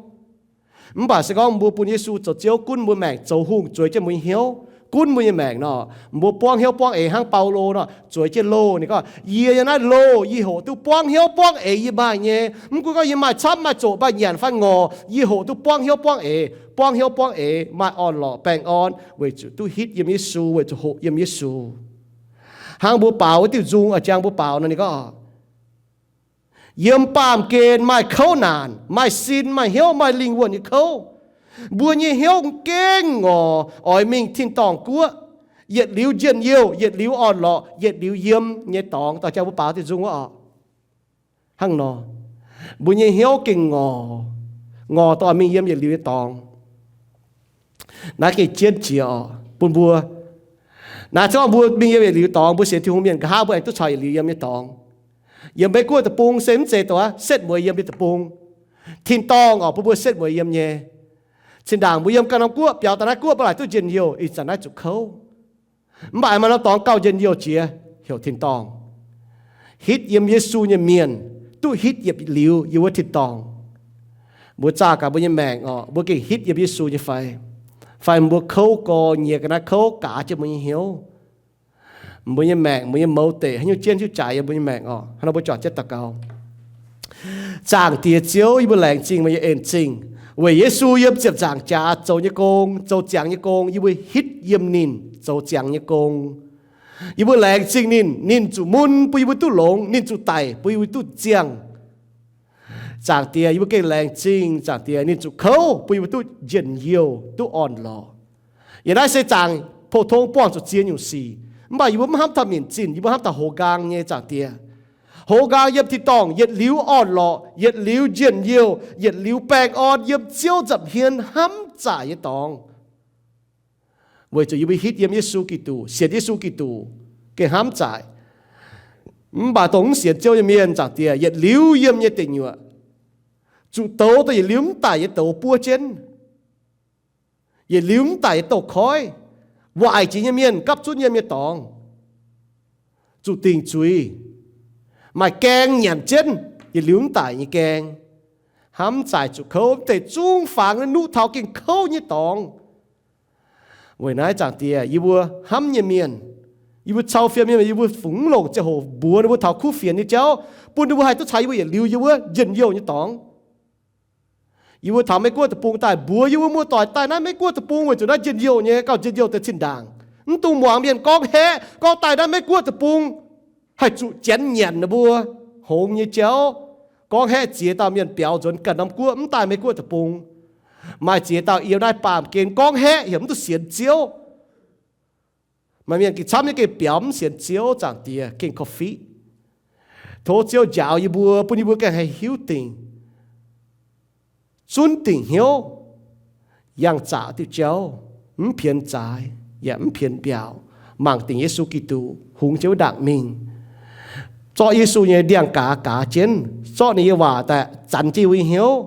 Mv baac se gorngv mbuo bun Yesu zoux Ziouv gunv mbuo maengc, zoux hungh zueiz jienv mbuo nyei hnyouv, gunv mbuo nyei maengc nor, mbuo buangv hnyouv buangv eix hnangv Baulo nor, zueiz jienv loh. Ninh gorngv, yie yiem naaiv loh, yie hoqc duqv buangv hnyouv buangv eix yie maaih nyei. Mv gunv gorngv yie maaih camv maaih zoqc maaih nyanc fai ngorc, yie hoqc duqv buangv hnyouv buangv eix. Buangv hnyouv buangv eix maaih orn-lorqc baengh orn weic zuqc duqv hitv yiem Yesu, weic zuqc hoqc yiem Yesu. Hnangv mbuo baaux wuov diuh nzung, a'jang mbuo baaux nor, ninh gorngv, yiem baamh gen maaih kouv naanc, maaih sin, maaih hnyouv, maaih lingh wuonh nyei kouv. Mbuo nyei hnyouv gengh ngorc oix mingh tin-dorngh guoqv, yietc liuz njien-youh, yietc liuz orn-lorqc, yietc liuz yiem nyei dorngx. Dauh jang mbuo baaux diuh nzung wuov oc. Hnangv nor, mbuo nyei hnyouv gengh ngorc, ngorc dongh oix mingh yiem yietc liuz nyei dorngx. Naaiv gengh jienv jiex oc bun mbuo. Naaiv se gorngv mbuo mingh yiem yietc liuz dorngx, mbuo sienx Tin-Hungh mienh nqa'haav mbuo aengx duqv caux yietc liuz yiem nyei dorngx. Yiem Meiv Guoqv deic-bung se mv zeiz dongh setv mueiz yiem nyei deic-bung. Tin-dorngh oc, bun mbuo setv mueiz yiem nyei. Zinh ndaangc mbuo yiem ganh norm guoqv biaux daaih naaiv guoqv, mbuo laaic duqv njien-youh, ih zanc naaiv zuqc kouv. Mv baac maaih norm dorngx gauh njien-youh jiex, heuc tin-dorngh. Hitv yiem Yesu nyei mienh duqv hitv yietc liuz yiem wuov tin-dorngh. Mbuo zaah gaax mbuo nyei maengc oc, mbuo gengh hitv yiem Yesu nyei fai? Fai mbuo kouv gorx-nyiex ga'naaiv kouv gaaz jienv mbuo nyei hnyouv? Mbuo nyei maengc, mbuo nyei mouz deic haaix nyungc jienv hiuv jaaix yiem mbuo nyei maengc oc? Hnangv nor mbuo juangc jienv daux gaux. Zaangc Diex Ziouv, yie mbuo laengz zingh meih nyei en zingh weic Yesu yiem ziepc nzaangc jaax zoux nyei gong, zoux ziangx nyei gong, yie mbuo hitv yiem ninh zoux ziangx nyei gong. Yie mbuo laengz zingh ninh, ninh zuqc mun bun yie mbuo duqv longx, ninh zuqc daic bun yie mbuo duqv ziangh. Zaangc Diex, yie mbuo gengh laengz zingh Zaangc Diex, ninh zuqc kouv bun yie mbuo duqv njien-youh, duqv orn-lorqc. Yie naaiv se zaangc pou-tong buangh zuqc ziex nyungc sic, mv baac yie mbuo mv hnamv taux minc zinh, yie mbuo hnamv taux hoz nqaang nyei Zaangc Diex. Hoz nqaang yiem tin-dorngh yietc liuz orn-lorqc, yietc liuz njien-youh, yietc liuz baengh orn yiem Ziouv nza'hmien hnamv zaaic nyei dorngx. Weic zuqc yie mbuo hitv yiem Yesu Giduc, sienx Yesu Giduc, gengh hnamv zaaic. Mv baac dongh mv sienx Ziouv nyei mienh, Zaangc Diex, yietc liuz yiem nyei deic-nyuoqc, zuqc douz daaih yietc liuz mv daic nyei douz buov jienv, yietc liuz mv daic nyei douz-koiv, waaic jiex nyei mienh gapv zunv yiem nyei dorngx, zuqc dingc zuiz, maaih gaeng nyanc jienv, yietc liuz mv daic nyei gaeng, hnamv zaaic zuqc kouv, mv deix zungv fangx nuqv taux gengh kouv nyei dorngx. Weic naaiv Zaangc Diex, yie mbuo hnamv nyei mienh, yie mbuo cau fiem nyei mienh, yie mbuo fungx mv longc ziangh hoc mbuox ninh mbuo taux kuv fienx nyei jauv, bun ninh mbuo haih duqv caux yie mbuo yietc liuz yiem wuov njien-youh nyei dorngx. Yie mbuo taux Meiv Guoqv deic-bung daaih mbuox yie mbuo muoz-doic daaih naaiv Meiv Guoqv deic-bung weic zuqc naaiv njien-youh nyei, gauh njien-youh deix zinh ndaangc. Mv dungx muangx mienh gorngv haeqv, gorngv daaih naaiv Meiv Guoqv deic-bung haih zuqc janx nyanc ninh mbuo hngongx nyei jauv. Gorngv haeqv ziex dauh mienh biaux nzuonx ganh norm guoqv mv daaih Meiv Guoqv deic-bung. Maaih ziex dauh yiem naaiv baamh gen gorngv haeqv heuc mv duqv sienx Ziouv. Maaih mienh gengh camv nyei gengh biaux mv sienx Ziouv, Zaangc Diex, gengh korv-fiqv. Tov Ziouv njaaux yie mbuo, bun yie mbuo gengh haih hiuv dingc, zunv dingc hnyouv, yangh zaqc diuh jauv, mv pienx zaaix yaac mv pienx mbiaauc, mangc dingc Yesu Giduc hungx jienv wuov ndaangc mingh. Zorqv Yesu nyei ndiangx-gaaz gaaz jienv, zorqv ninh nyei waac daaih zanc jienv yie mbuo nyei hnyouv,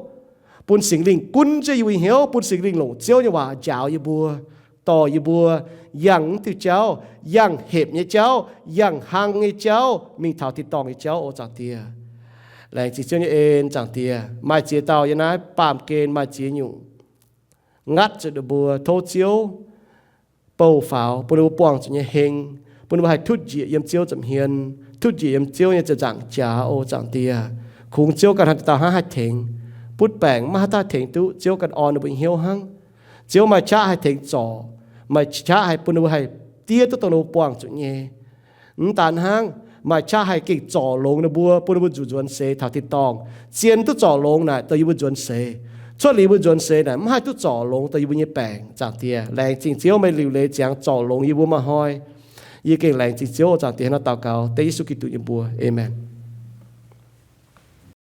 bun Singx Lingh gunv jienv yie mbuo nyei hnyouv, bun Singx Lingh longc Ziouv nyei waac njaaux yie mbuo, dorh yie mbuo yangh mv diuh jauv, yangh hepc nyei jauv, yangh hlang nyei jauv, mingh taux tin-dorngh nyei jauv oc, Zaangc Diex. Laengz zingh Ziouv nyei en, Zaangc Diex. Maaih ziex dauh yiem naaiv baamh gen maaih ziex nyungc ngatv zuqc ninh mbuo, tov Ziouv bouh faaux, bun ninh mbuo buangh zuqc nyei heng, bun ninh mbuo haih tutv njiec yiem Ziouv nza'hmien, tutv njiec yiem Ziouv nyei ziepc nzaangc jaax oc, Zaangc Diex. Kungx Ziouv ganh hnangv dauh hnangv haih tengx. Butv baengc maiv haih tengx duqv, Ziouv ganh orn ninh mbuo hnyouv hnangv. Ziouv maaih qaqv haih tengx zorc, maaih qaqv haih bun ninh mbuo haih diev duqv dongh ninh mbuo buangh zuqc nyei. Mv daan hnangv, maaih qaqv haih gengh zorc longx ninh mbuo, bun ninh mbuo zuqc nzuonx seix taux tin-dorngh, zien duqv zorc longx naaic dongh yie mbuo nzuonx seix. Cuotv liuz yie mbuo nzuonx seix naaic mv haih duqv zorc longx dongh yie mbuo nyei baengc, Zaangc Diex. Laengz zingh Ziouv meih liuc leiz ziangx zorc longx yie mbuo maaih hnoi. Yie gengh laengz zingh Ziouv, Zaangc Diex, hnangv naaiv daux gaux dengv Yesu Giduc nyei mbuox. Aamen.